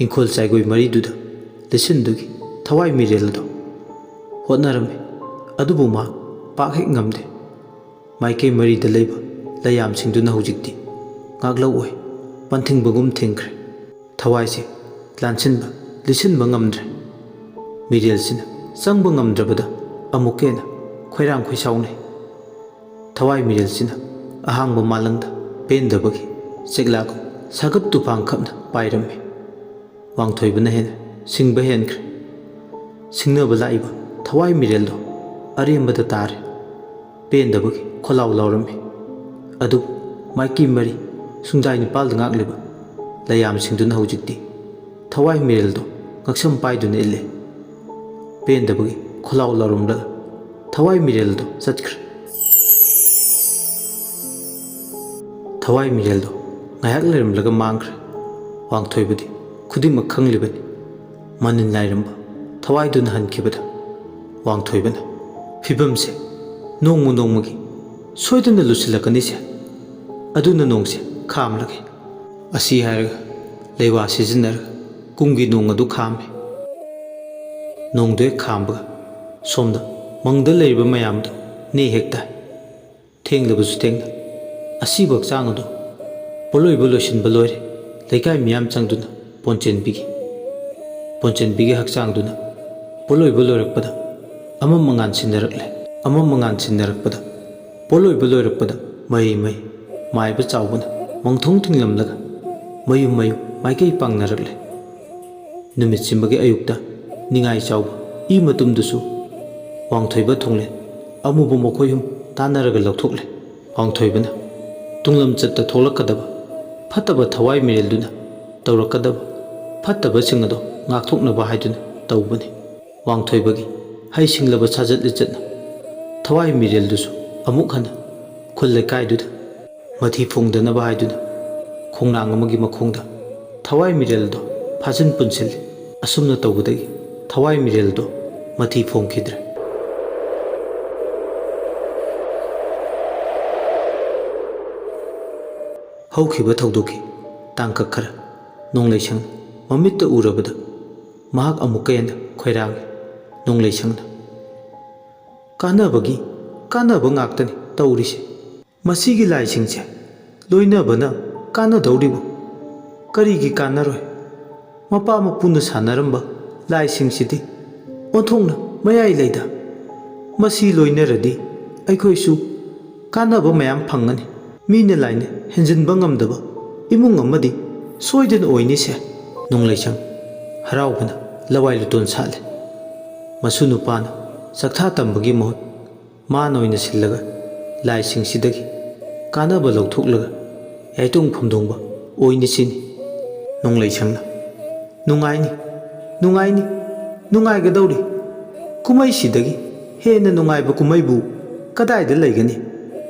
ꯏꯪꯈꯣꯜ ꯆꯥꯏꯒꯣꯏ ꯃꯔꯤꯗꯨꯗ ꯂꯤꯁꯤꯟꯗꯨꯒꯤ ꯊꯋꯥꯏ ꯃꯤꯔꯦꯜ ꯑꯗꯨ ꯍꯣꯠꯅꯔꯝꯃꯤ, ꯑꯗꯨꯕꯨ ꯃꯥ ꯄꯥꯛ ꯍꯦꯛ ꯉꯝꯗꯦ꯫ ꯃꯥꯏꯀꯩ ꯃꯔꯤꯗ ꯂꯩꯕ ꯂꯩꯌꯥꯝꯁꯤꯡꯗꯨꯅ ꯍꯧꯖꯤꯛꯇꯤ ꯉꯥꯛꯂꯧ ꯑꯣꯏ ꯄꯟꯊꯤꯡꯕꯒꯨꯝ ꯊꯤꯡꯈ꯭ꯔꯦ꯫ ꯊꯋꯥꯏꯁꯦ ꯂꯥꯟꯁꯤꯟꯕ, ꯂꯤꯁꯤꯟꯕ ꯉꯝꯗ꯭ꯔꯦ꯫ ꯃꯤꯔꯦꯜꯁꯤꯅ ꯆꯪꯕ ꯉꯝꯗ꯭ꯔꯕꯗ ꯑꯃꯨꯛꯀ ꯍꯦꯟꯅ ꯈꯣꯏꯔꯥꯡ ꯈꯣꯏꯁꯥꯎꯅꯩ꯫ ꯊꯋꯥꯏ ꯃꯤꯔꯦꯜꯁꯤꯅ ꯑꯍꯥꯡꯕ ꯃꯥꯂꯪꯗ ꯄꯦꯟꯗꯕꯒꯤ ꯆꯦꯛꯂꯥꯒꯨꯝ ꯁꯥꯒꯞ ꯇꯨꯐꯥꯡ ꯈꯞꯅ ꯄꯥꯏꯔꯝꯃꯤ꯫ ꯋꯥꯡꯊꯣꯏꯕꯅ ꯍꯦꯟꯅ ꯁꯤꯡꯕ ꯍꯦꯟꯈ꯭ꯔꯦ꯫ ꯁꯤꯡꯅꯕ ꯂꯥꯛꯏꯕ ꯊꯋꯥꯏ ꯃꯤꯔꯦꯜꯗꯣ ꯑꯔꯦꯝꯕꯗ ꯇꯥꯔꯦ꯫ ꯄꯦꯟꯗꯕꯒꯤ ꯈꯣꯜꯂꯥꯎ ꯂꯥꯎꯔꯝꯃꯤ꯫ ꯑꯗꯨꯕꯨ ꯃꯥꯏꯀꯩ ꯃꯔꯤ ꯁꯨꯡꯗꯥꯏ ꯅꯤꯄꯥꯜꯗ ꯉꯥꯛꯂꯤꯕ ꯂꯩꯌꯥꯝꯁꯤꯡꯗꯨꯅ ꯍꯧꯖꯤꯛꯇꯤ ꯊꯋꯥꯏ ꯃꯤꯔꯦꯜꯗꯣ ꯉꯛꯁꯝ ꯄꯥꯏꯗꯨꯅ ꯏꯜꯂꯦ꯫ ꯄꯦꯟꯗꯕꯒꯤ ꯈꯣꯜꯂꯥꯎ ꯂꯥꯎꯔꯝꯂꯒ ꯊꯋꯥꯏ ꯃꯤꯔꯦꯜꯗꯣ ꯆꯠꯈ꯭ꯔꯦ꯫ ꯊꯋꯥꯏ ꯃꯤꯔꯦꯜꯗꯣ ꯉꯥꯏꯍꯥꯛ ꯂꯩꯔꯝꯂꯒ ꯃꯥꯡꯈ꯭ꯔꯦ꯫ ꯋꯥꯡꯊꯣꯏꯕꯗꯤ ꯈꯨꯗꯤꯡꯃꯛ ꯈꯪꯂꯤꯕꯅꯤ꯫ ꯃꯅꯤꯟ ꯅꯥꯏꯔꯝꯕ ꯊꯋꯥꯏꯗꯨꯅ ꯍꯟꯈꯤꯕꯗ ꯋꯥꯡꯊꯣꯏꯕꯅ, "ꯐꯤꯕꯝꯁꯦ ꯅꯣꯡꯃ ꯅꯣꯡꯃꯒꯤ ꯁꯣꯏꯗꯅ ꯂꯨꯁꯤꯜꯂꯛꯀꯅꯤꯁꯦ꯫ ꯑꯗꯨꯅ ꯅꯣꯡꯁꯦ ꯈꯥꯝꯂꯒꯦ"꯫ ꯑꯁꯤ ꯍꯥꯏꯔꯒ ꯂꯩꯋꯥ ꯁꯤꯖꯤꯟꯅꯔꯒ ꯀꯨꯝꯒꯤ ꯅꯣꯡ ꯑꯗꯨ ꯈꯥꯝꯃꯤ꯫ ꯅꯣꯡꯗꯨ ꯍꯦꯛ ꯈꯥꯝꯕꯒ ꯁꯣꯝꯗ ꯃꯪꯗ ꯂꯩꯔꯤꯕ ꯃꯌꯥꯝꯗꯨ ꯅꯦ ꯍꯦꯛ ꯇꯥꯏ꯫ ꯊꯦꯡꯂꯕꯁꯨ ꯊꯦꯡꯅ ꯑꯁꯤꯕ ꯍꯛꯆꯥꯡ ꯑꯗꯨ ꯄꯣꯠꯂꯣꯏꯕ ꯂꯣꯏꯁꯤꯟꯕ ꯂꯣꯏꯔꯦ꯫ ꯂꯩꯀꯥꯏ ꯃꯤꯌꯥꯝ ꯆꯪꯗꯨꯅ ꯄꯣꯟꯆꯦꯟꯕꯤꯒꯤ, ꯄꯣꯟꯆꯦꯟꯕꯤꯒꯤ ꯍꯛꯆꯥꯡꯗꯨꯅ ꯄꯣꯠꯂꯣꯏꯕ ꯂꯣꯏꯔꯛꯄꯗ ꯑꯃꯝ ꯑꯉꯥꯟ ꯁꯤꯟꯅꯔꯛꯂꯦ꯫ ꯑꯃꯝ ꯑꯉꯥꯟ ꯁꯤꯟꯅꯔꯛꯄꯗ, ꯄꯣꯠꯂꯣꯏꯕ ꯂꯣꯏꯔꯛꯄꯗ ꯃꯩ ꯃꯩ ꯃꯥꯏꯕ ꯆꯥꯎꯕꯅ ꯃꯪꯊꯣꯡ ꯊꯤꯡꯂꯝꯂꯒ ꯃꯌꯨꯝ ꯃꯌꯨꯝ ꯃꯥꯏꯀꯩ ꯄꯥꯡꯅꯔꯛꯂꯦ꯫ ꯅꯨꯃꯤꯠ ꯁꯤꯟꯕꯒꯤ ꯑꯌꯨꯛꯇ ꯅꯤꯡꯉꯥꯏ ꯆꯥꯎꯕ ꯏ ꯃꯇꯨꯝꯗꯨꯁꯨ ꯋꯥꯡꯊꯣꯏꯕ ꯊꯣꯡꯂꯦꯟ ꯑꯃꯨꯕ ꯃꯈꯣꯏ ꯑꯍꯨꯝ ꯇꯥꯟꯅꯔꯒ ꯂꯧꯊꯣꯛꯂꯦ꯫ ꯋꯥꯡꯊꯣꯏꯕꯅ ꯇꯨꯡꯂꯝꯆꯠꯇ ꯊꯣꯛꯂꯛꯀꯗꯕ ꯐꯠꯇꯕ ꯊꯋꯥꯏ ꯃꯤꯔꯦꯜꯗꯨꯅ ꯇꯧꯔꯛꯀꯗꯕ ꯐꯠꯇꯕꯁꯤꯡ ꯑꯗꯣ ꯉꯥꯛꯊꯣꯛꯅꯕ ꯍꯥꯏꯗꯨꯅ ꯇꯧꯕꯅꯤ꯫ ꯋꯥꯡꯊꯣꯏꯕꯒꯤ ꯍꯩꯁꯤꯡꯂꯕ ꯁꯥꯖꯠ ꯂꯤꯆꯠꯅ ꯊꯋꯥꯏ ꯃꯤꯔꯦꯜꯗꯨꯁꯨ ꯑꯃꯨꯛ ꯍꯟꯅ ꯈꯨꯜ ꯂꯩꯀꯥꯏꯗꯨꯗ ꯃꯊꯤ ꯐꯣꯡꯗꯅꯕ ꯍꯥꯏꯗꯨꯅ ꯈꯣꯡꯅꯥꯡ ꯑꯃꯒꯤ ꯃꯈꯣꯡꯗ ꯊꯋꯥꯏ ꯃꯤꯔꯦꯜꯗꯣ ꯐꯥꯖꯤꯟ ꯄꯨꯟꯁꯤꯜꯂꯤ꯫ ꯑꯁꯨꯝꯅ ꯇꯧꯕꯗꯒꯤ ꯊꯋꯥꯏ ꯃꯤꯔꯦꯜꯗꯣ ꯃꯊꯤ ꯐꯣꯡꯈꯤꯗ꯭ꯔꯦ꯫ ꯍꯧꯈꯤꯕ ꯊꯧꯗꯣꯛꯀꯤ ꯇꯥꯡꯀꯛ ꯈꯔ ꯅꯣꯡꯂꯩꯁꯪ ꯃꯃꯤꯠꯇ ꯎꯔꯕꯗ ꯃꯍꯥꯛ ꯑꯃꯨꯛꯀ ꯍꯦꯟꯅ ꯈꯣꯏꯔꯥꯡꯏ꯫ ꯅꯣꯡꯂꯩꯁꯪꯅ, "ꯀꯥꯟꯅꯕꯒꯤ ꯀꯥꯟꯅꯕ ꯉꯥꯛꯇꯅꯤ ꯇꯧꯔꯤꯁꯦ꯫ ꯃꯁꯤꯒꯤ ꯂꯥꯏꯁꯤꯡꯁꯦ ꯂꯣꯏꯅꯕꯅ ꯀꯥꯟꯅꯗꯧꯔꯤꯕꯣ? ꯀꯔꯤꯒꯤ ꯀꯥꯟꯅꯔꯣꯏ? ꯃꯄꯥ ꯃꯄꯨꯅ ꯁꯥꯟꯅꯔꯝꯕ ꯂꯥꯏꯁꯤꯡꯁꯤꯗꯤ ꯑꯣꯟꯊꯣꯛꯅ ꯃꯌꯥꯏ ꯂꯩꯗ꯫ ꯃꯁꯤ ꯂꯣꯏꯅꯔꯗꯤ ꯑꯩꯈꯣꯏꯁꯨ ꯀꯥꯟꯅꯕ ꯃꯌꯥꯝ ꯐꯪꯒꯅꯤ꯫ ꯃꯤꯅ ꯂꯥꯏꯅ ꯍꯦꯟꯖꯤꯟꯕ ꯉꯝꯗꯕ ꯏꯃꯨꯡ ꯑꯃꯗꯤ ꯁꯣꯏꯗꯅ ꯑꯣꯏꯅꯤꯁꯦ꯫ ꯅꯣꯡꯂꯩꯁꯪ ꯍꯔꯥꯎꯕꯅ ꯂꯋꯥꯏ ꯂꯨꯇꯣꯟ ꯁꯥꯠꯂꯦ꯫ ꯃꯁꯨ ꯅꯨꯄꯥꯅ ꯆꯥꯛꯊꯥ ꯇꯝꯕꯒꯤ ꯃꯍꯨꯠ ꯃꯥꯅ ꯑꯣꯏꯅ ꯁꯤꯜꯂꯒ ꯂꯥꯏꯁꯤꯡꯁꯤꯗꯒꯤ ꯀꯥꯟꯅꯕ ꯂꯧꯊꯣꯛꯂꯒ ꯌꯥꯏꯇꯣꯡ ꯐꯝꯗꯣꯡꯕ ꯑꯣꯏꯅꯤ ꯁꯤꯅꯤ꯫ ꯅꯣꯡꯂꯩꯁꯪꯅ, "ꯅꯨꯡꯉꯥꯏꯅꯤ, ꯅꯨꯡꯉꯥꯏꯅꯤ, ꯅꯨꯡꯉꯥꯏꯒꯗꯧꯔꯤ꯫ ꯀꯨꯝꯍꯩꯁꯤꯗꯒꯤ ꯍꯦꯟꯅ ꯅꯨꯡꯉꯥꯏꯕ ꯀꯨꯝꯍꯩꯕꯨ ꯀꯗꯥꯏꯗ ꯂꯩꯒꯅꯤ?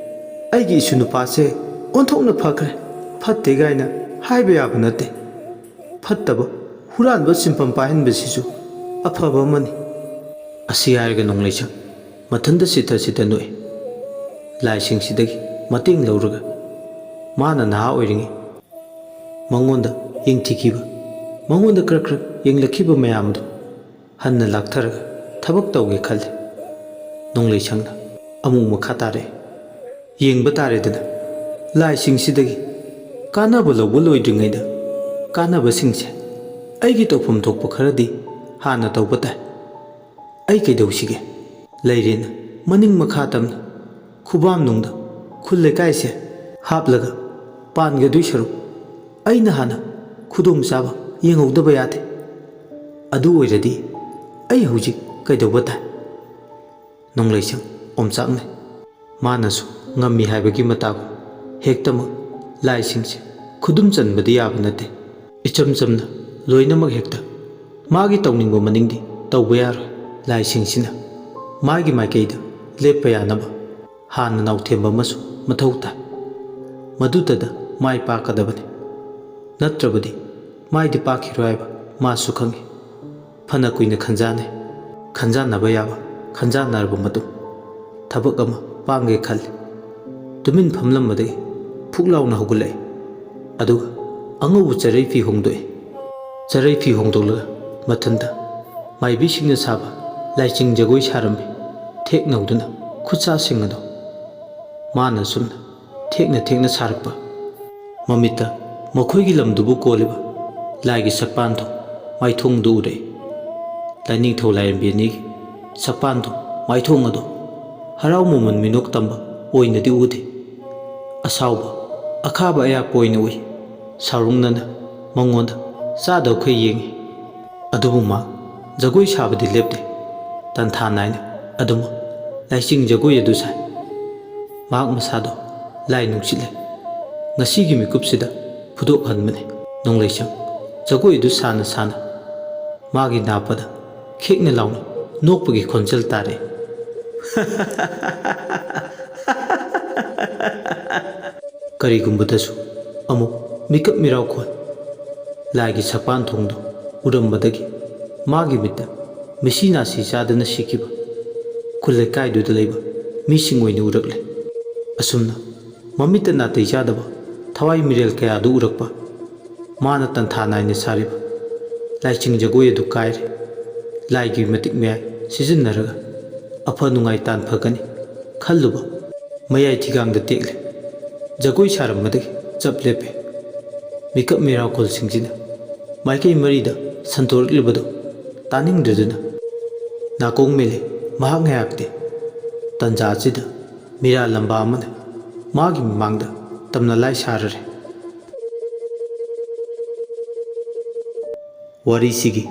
ꯑꯩꯒꯤ ꯏꯁꯨ ꯅꯨꯄꯥꯁꯦ ꯑꯣꯟꯊꯣꯛꯅ ꯐꯈ꯭ꯔꯦ꯫ ꯐꯠꯇꯦ ꯀꯥꯏꯅ ꯍꯥꯏꯕ ꯌꯥꯕ ꯅꯠꯇꯦ꯫ ꯐꯠꯇꯕ ꯍꯨꯔꯥꯟꯕ ꯁꯤꯟꯐꯝ ꯄꯥꯏꯍꯟꯕꯁꯤꯁꯨ ꯑꯐꯕ ꯑꯃꯅꯤ"꯫ ꯑꯁꯤ ꯍꯥꯏꯔꯒ ꯅꯣꯡꯂꯩꯁꯪ ꯃꯊꯟꯇ ꯁꯤꯊ ꯁꯤꯊ ꯅꯣꯛꯏ꯫ ꯂꯥꯏꯁꯤꯡꯁꯤꯗꯒꯤ ꯃꯇꯦꯡ ꯂꯧꯔꯒ ꯃꯥꯅ ꯅꯍꯥ ꯑꯣꯏꯔꯤꯉꯩ ꯃꯉꯣꯟꯗ ꯌꯦꯡꯊꯤꯈꯤꯕ, ꯃꯉꯣꯟꯗ ꯈꯔ ꯈꯔ ꯌꯦꯡꯂꯛꯈꯤꯕ ꯃꯌꯥꯝꯗꯨ ꯍꯟꯅ ꯂꯥꯛꯊꯔꯒ ꯊꯕꯛ ꯇꯧꯒꯦ ꯈꯜꯂꯤ꯫ ꯅꯣꯡꯂꯩꯁꯪꯅ ꯑꯃꯨꯛ ꯃꯈꯥ ꯇꯥꯔꯛꯏ꯫ ꯌꯦꯡꯕ ꯇꯥꯔꯦꯗꯅ, ꯂꯥꯏꯁꯤꯡꯁꯤꯗꯒꯤ ꯀꯥꯟꯅꯕ ꯂꯧꯕ ꯂꯣꯏꯗ꯭ꯔꯤꯉꯩꯗ ꯀꯥꯟꯅꯕꯁꯤꯡꯁꯦ ꯑꯩꯒꯤ ꯇꯧꯐꯝ ꯊꯣꯛꯄ ꯈꯔꯗꯤ ꯍꯥꯟꯅ ꯇꯧꯕ ꯇꯥꯏ꯫ ꯑꯩ ꯀꯩꯗꯧꯁꯤꯒꯦ? ꯂꯩꯔꯦꯅ ꯃꯅꯤꯡ ꯃꯈꯥ ꯇꯝꯅ ꯈꯨꯕꯥꯝꯅꯨꯡꯗ ꯈꯨꯜ ꯂꯩꯀꯥꯏꯁꯦ ꯍꯥꯞꯂꯒ ꯄꯥꯟꯒꯗꯣꯏ ꯁꯔꯨꯛ ꯑꯩꯅ ꯍꯥꯟꯅ ꯈꯨꯗꯣꯡꯆꯥꯕ ꯌꯦꯡꯍꯧꯗꯕ ꯌꯥꯗꯦ꯫ ꯑꯗꯨ ꯑꯣꯏꯔꯗꯤ ꯑꯩ ꯍꯧꯖꯤꯛ ꯀꯩꯗꯧꯕ ꯇꯥꯏ? ꯅꯣꯡꯂꯩꯁꯪ ꯑꯣꯝꯆꯥꯛꯅꯩ꯫ ꯃꯥꯅꯁꯨ ꯉꯝꯃꯤ ꯍꯥꯏꯕꯒꯤ ꯃꯇꯥꯒꯨꯝ ꯍꯦꯛꯇꯃꯛ ꯂꯥꯏꯁꯤꯡꯁꯦ ꯈꯨꯗꯨꯝ ꯆꯟꯕꯗꯤ ꯌꯥꯕ ꯅꯠꯇꯦ꯫ ꯏꯆꯝ ꯆꯝꯅ ꯂꯣꯏꯅꯃꯛ ꯍꯦꯛꯇ ꯃꯥꯒꯤ ꯇꯧꯅꯤꯡꯕ ꯃꯅꯤꯡꯗꯤ ꯇꯧꯕ ꯌꯥꯔꯣꯏ꯫ ꯂꯥꯏꯁꯤꯡꯁꯤꯅ ꯃꯥꯒꯤ ꯃꯥꯏꯀꯩꯗ ꯂꯦꯞꯄ ꯌꯥꯅꯕ ꯍꯥꯟꯅ ꯅꯥꯎꯊꯦꯝꯕ ꯑꯃꯁꯨ ꯃꯊꯧ ꯇꯥꯏ꯫ ꯃꯗꯨꯇꯗ ꯃꯥꯏ ꯄꯥꯛꯀꯗꯕꯅꯤ꯫ ꯅꯠꯇ꯭ꯔꯕꯗꯤ ꯃꯥꯏꯗꯤ ꯄꯥꯛꯈꯤꯔꯣꯏ ꯍꯥꯏꯕ ꯃꯥꯁꯨ ꯈꯪꯏ꯫ ꯐꯅ ꯀꯨꯏꯅ ꯈꯟꯖꯥꯟꯅꯩ꯫ ꯈꯟꯖꯥꯟꯅꯕ ꯌꯥꯕ ꯈꯟꯖꯥꯟꯅꯔꯕ ꯃꯇꯨꯡ ꯊꯕꯛ ꯑꯃ ꯄꯥꯡꯒꯦ ꯈꯜꯂꯤ꯫ ꯇꯨꯃꯤꯟ ꯐꯝꯂꯝꯕꯗꯒꯤ ꯐꯨꯛ ꯂꯥꯎꯅ ꯍꯧꯒꯠꯂꯛꯏ꯫ ꯑꯗꯨꯒ ꯑꯉꯧꯕ ꯆꯔꯩ ꯐꯤ ꯍꯣꯡꯗꯣꯛꯏ꯫ ꯆꯔꯩ ꯐꯤ ꯍꯣꯡꯗꯣꯛꯂꯒ ꯃꯊꯟꯇ ꯃꯥꯏꯕꯤꯁꯤꯡꯅ ꯁꯥꯕ ꯂꯥꯏꯆꯤꯡ ꯖꯒꯣꯏ ꯁꯥꯔꯝꯃꯤ꯫ ꯊꯦꯛ ꯅꯧꯗꯨꯅ ꯈꯨꯠꯁꯥꯁꯤꯡ ꯑꯗꯨ ꯃꯥꯅ ꯁꯨꯝ ꯊꯦꯛꯅ ꯊꯦꯛꯅ ꯁꯥꯔꯛꯄ ꯃꯃꯤꯠꯇ ꯃꯈꯣꯏꯒꯤ ꯂꯝꯗꯨꯕꯨ ꯀꯣꯜꯂꯤꯕ ꯂꯥꯏꯒꯤ ꯁꯛꯄꯥꯟꯊꯣꯡ ꯃꯥꯏꯊꯣꯡꯗꯨ ꯎꯔꯛꯏ꯫ ꯂꯥꯏꯅꯤꯡꯊꯧ ꯂꯥꯏꯔꯦꯝꯕꯤ ꯑꯅꯤꯒꯤ ꯁꯛꯄꯥꯟꯊꯣꯡ ꯃꯥꯏꯊꯣꯡ ꯑꯗꯨ ꯍꯔꯥꯎ ꯃꯃꯜ ꯃꯤꯅꯣꯛ ꯇꯝꯕ ꯑꯣꯏꯅꯗꯤ ꯎꯗꯦ꯫ ꯑꯁꯥꯎꯕ, ꯑꯈꯥꯕ ꯑꯌꯥꯛꯄ ꯑꯣꯏꯅ ꯎꯏ꯫ ꯁꯥꯎꯔꯨꯡꯅꯅ ꯃꯉꯣꯟꯗ ꯆꯥꯗꯕꯈꯩ ꯌꯦꯡꯏ꯫ ꯑꯗꯨꯕꯨ ꯃꯥ ꯖꯒꯣꯏ ꯁꯥꯕꯗꯤ ꯂꯦꯞꯇꯦ꯫ ꯇꯟꯊꯥ ꯅꯥꯏꯅ ꯑꯗꯨꯃꯛ ꯂꯥꯏꯆꯤꯡ ꯖꯒꯣꯏ ꯑꯗꯨ ꯁꯥꯏ꯫ ꯃꯍꯥꯛ ꯃꯁꯥꯗꯣ ꯂꯥꯏ ꯅꯨꯡꯁꯤꯠꯂꯦ꯫ ꯉꯁꯤꯒꯤ ꯃꯤꯀꯨꯞꯁꯤꯗ ꯐꯨꯗꯣꯛꯍꯟꯕꯅꯤ꯫ ꯅꯣꯡꯂꯩꯁꯪ ꯖꯒꯣꯏ ꯑꯗꯨ ꯁꯥꯅ ꯁꯥꯅ ꯃꯥꯒꯤ ꯅꯥꯄꯗ ꯈꯦꯛꯅ ꯂꯥꯎꯅ ꯅꯣꯛꯄꯒꯤ ꯈꯣꯟꯖꯦꯜ ꯇꯥꯔꯛꯏ꯫ ꯀꯔꯤꯒꯨꯝꯕꯗꯁꯨ ꯑꯃꯨꯛ ꯃꯤꯀꯞ ꯃꯤꯔꯥꯎꯈꯣꯜ ꯂꯥꯏꯒꯤ ꯁꯛꯄꯥꯟ ꯊꯣꯡꯗꯨ ꯎꯔꯝꯕꯗꯒꯤ ꯃꯥꯒꯤ ꯃꯤꯠꯇ ꯃꯤꯁꯤ ꯅꯥꯁꯤ ꯆꯥꯗꯅ ꯁꯤꯈꯤꯕ ꯈꯨꯜ ꯂꯩꯀꯥꯏꯗꯨꯗ ꯂꯩꯕ ꯃꯤꯁꯤꯡ ꯑꯣꯏꯅ ꯎꯔꯛꯂꯦ꯫ ꯑꯁꯨꯝꯅ ꯃꯃꯤꯠꯇ ꯅꯥꯇꯩ ꯆꯥꯗꯕ ꯊꯋꯥꯏ ꯃꯤꯔꯦꯜ ꯀꯌꯥꯗꯨ ꯎꯔꯛꯄ ꯃꯥꯅ ꯇꯟꯊꯥ ꯅꯥꯏꯅ ꯁꯥꯔꯤꯕ ꯂꯥꯏꯆꯤꯡ ꯖꯒꯣꯏ ꯑꯗꯨ ꯀꯥꯏꯔꯦ꯫ ꯂꯥꯏꯒꯤ ꯃꯇꯤꯛ ꯃꯌꯥꯏ ꯁꯤꯖꯤꯟꯅꯔꯒ ꯑꯐ ꯅꯨꯡꯉꯥꯏ ꯇꯥꯟ ꯐꯒꯅꯤ ꯈꯜꯂꯨꯕ ꯃꯌꯥꯏ ꯊꯤꯒꯥꯡꯗ ꯇꯦꯛꯂꯦ꯫ ꯖꯒꯣꯏ ꯁꯥꯔꯝꯕꯗꯒꯤ ꯆꯞ ꯂꯦꯞꯄꯦ꯫ ꯃꯤꯀꯞ ꯃꯤꯔꯥꯎꯈꯣꯜꯁꯤꯡꯁꯤꯅ ꯃꯥꯏꯀꯩ ꯃꯔꯤꯗ ꯁꯟꯗꯣꯔꯛꯂꯤꯕꯗꯨ ꯇꯥꯅꯤꯡꯗ꯭ꯔꯗꯨꯅ ꯅꯥꯀꯣꯡ ꯃꯦꯜꯂꯦ ꯃꯍꯥꯛ ꯉꯥꯏꯍꯥꯛꯇꯤ꯫ ꯇꯟꯖꯥ ꯑꯁꯤꯗ ꯃꯤꯔꯥ ꯂꯝꯕꯥ ꯑꯃꯅ ꯃꯥꯒꯤ ꯃꯃꯥꯡꯗ ꯇꯝꯅ ꯂꯥꯏ ꯁꯥꯔꯔꯦ꯫ ꯋꯥꯔꯤꯁꯤꯒꯤ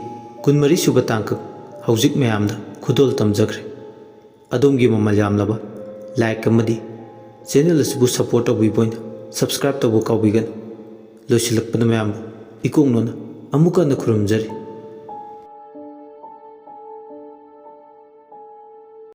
ꯀꯨꯟꯃꯔꯤ ꯁꯨꯕ ꯇꯥꯡꯀꯛ ꯍꯧꯖꯤꯛ ꯃꯌꯥꯝꯗ ꯈꯨꯗꯣꯜ ꯇꯝꯖꯈ꯭ꯔꯦ꯫ ꯑꯗꯣꯝꯒꯤ ꯃꯃꯜ ꯌꯥꯝꯂꯕ like ꯑꯃꯗꯤ channel ꯑꯁꯤꯕꯨ support ꯇꯧꯕꯤꯕ ꯑꯣꯏꯅ subscribe ꯇꯧꯕ ꯀꯥꯎꯕꯤꯒꯅꯨ꯫ ꯂꯣꯏꯁꯤꯜꯂꯛꯄꯗ ꯃꯌꯥꯝꯕꯨ ꯏꯀꯣꯛꯅꯣꯅ ꯑꯃꯨꯛꯀ ꯍꯟꯅ ꯈꯨꯔꯨꯝꯖꯔꯤ꯫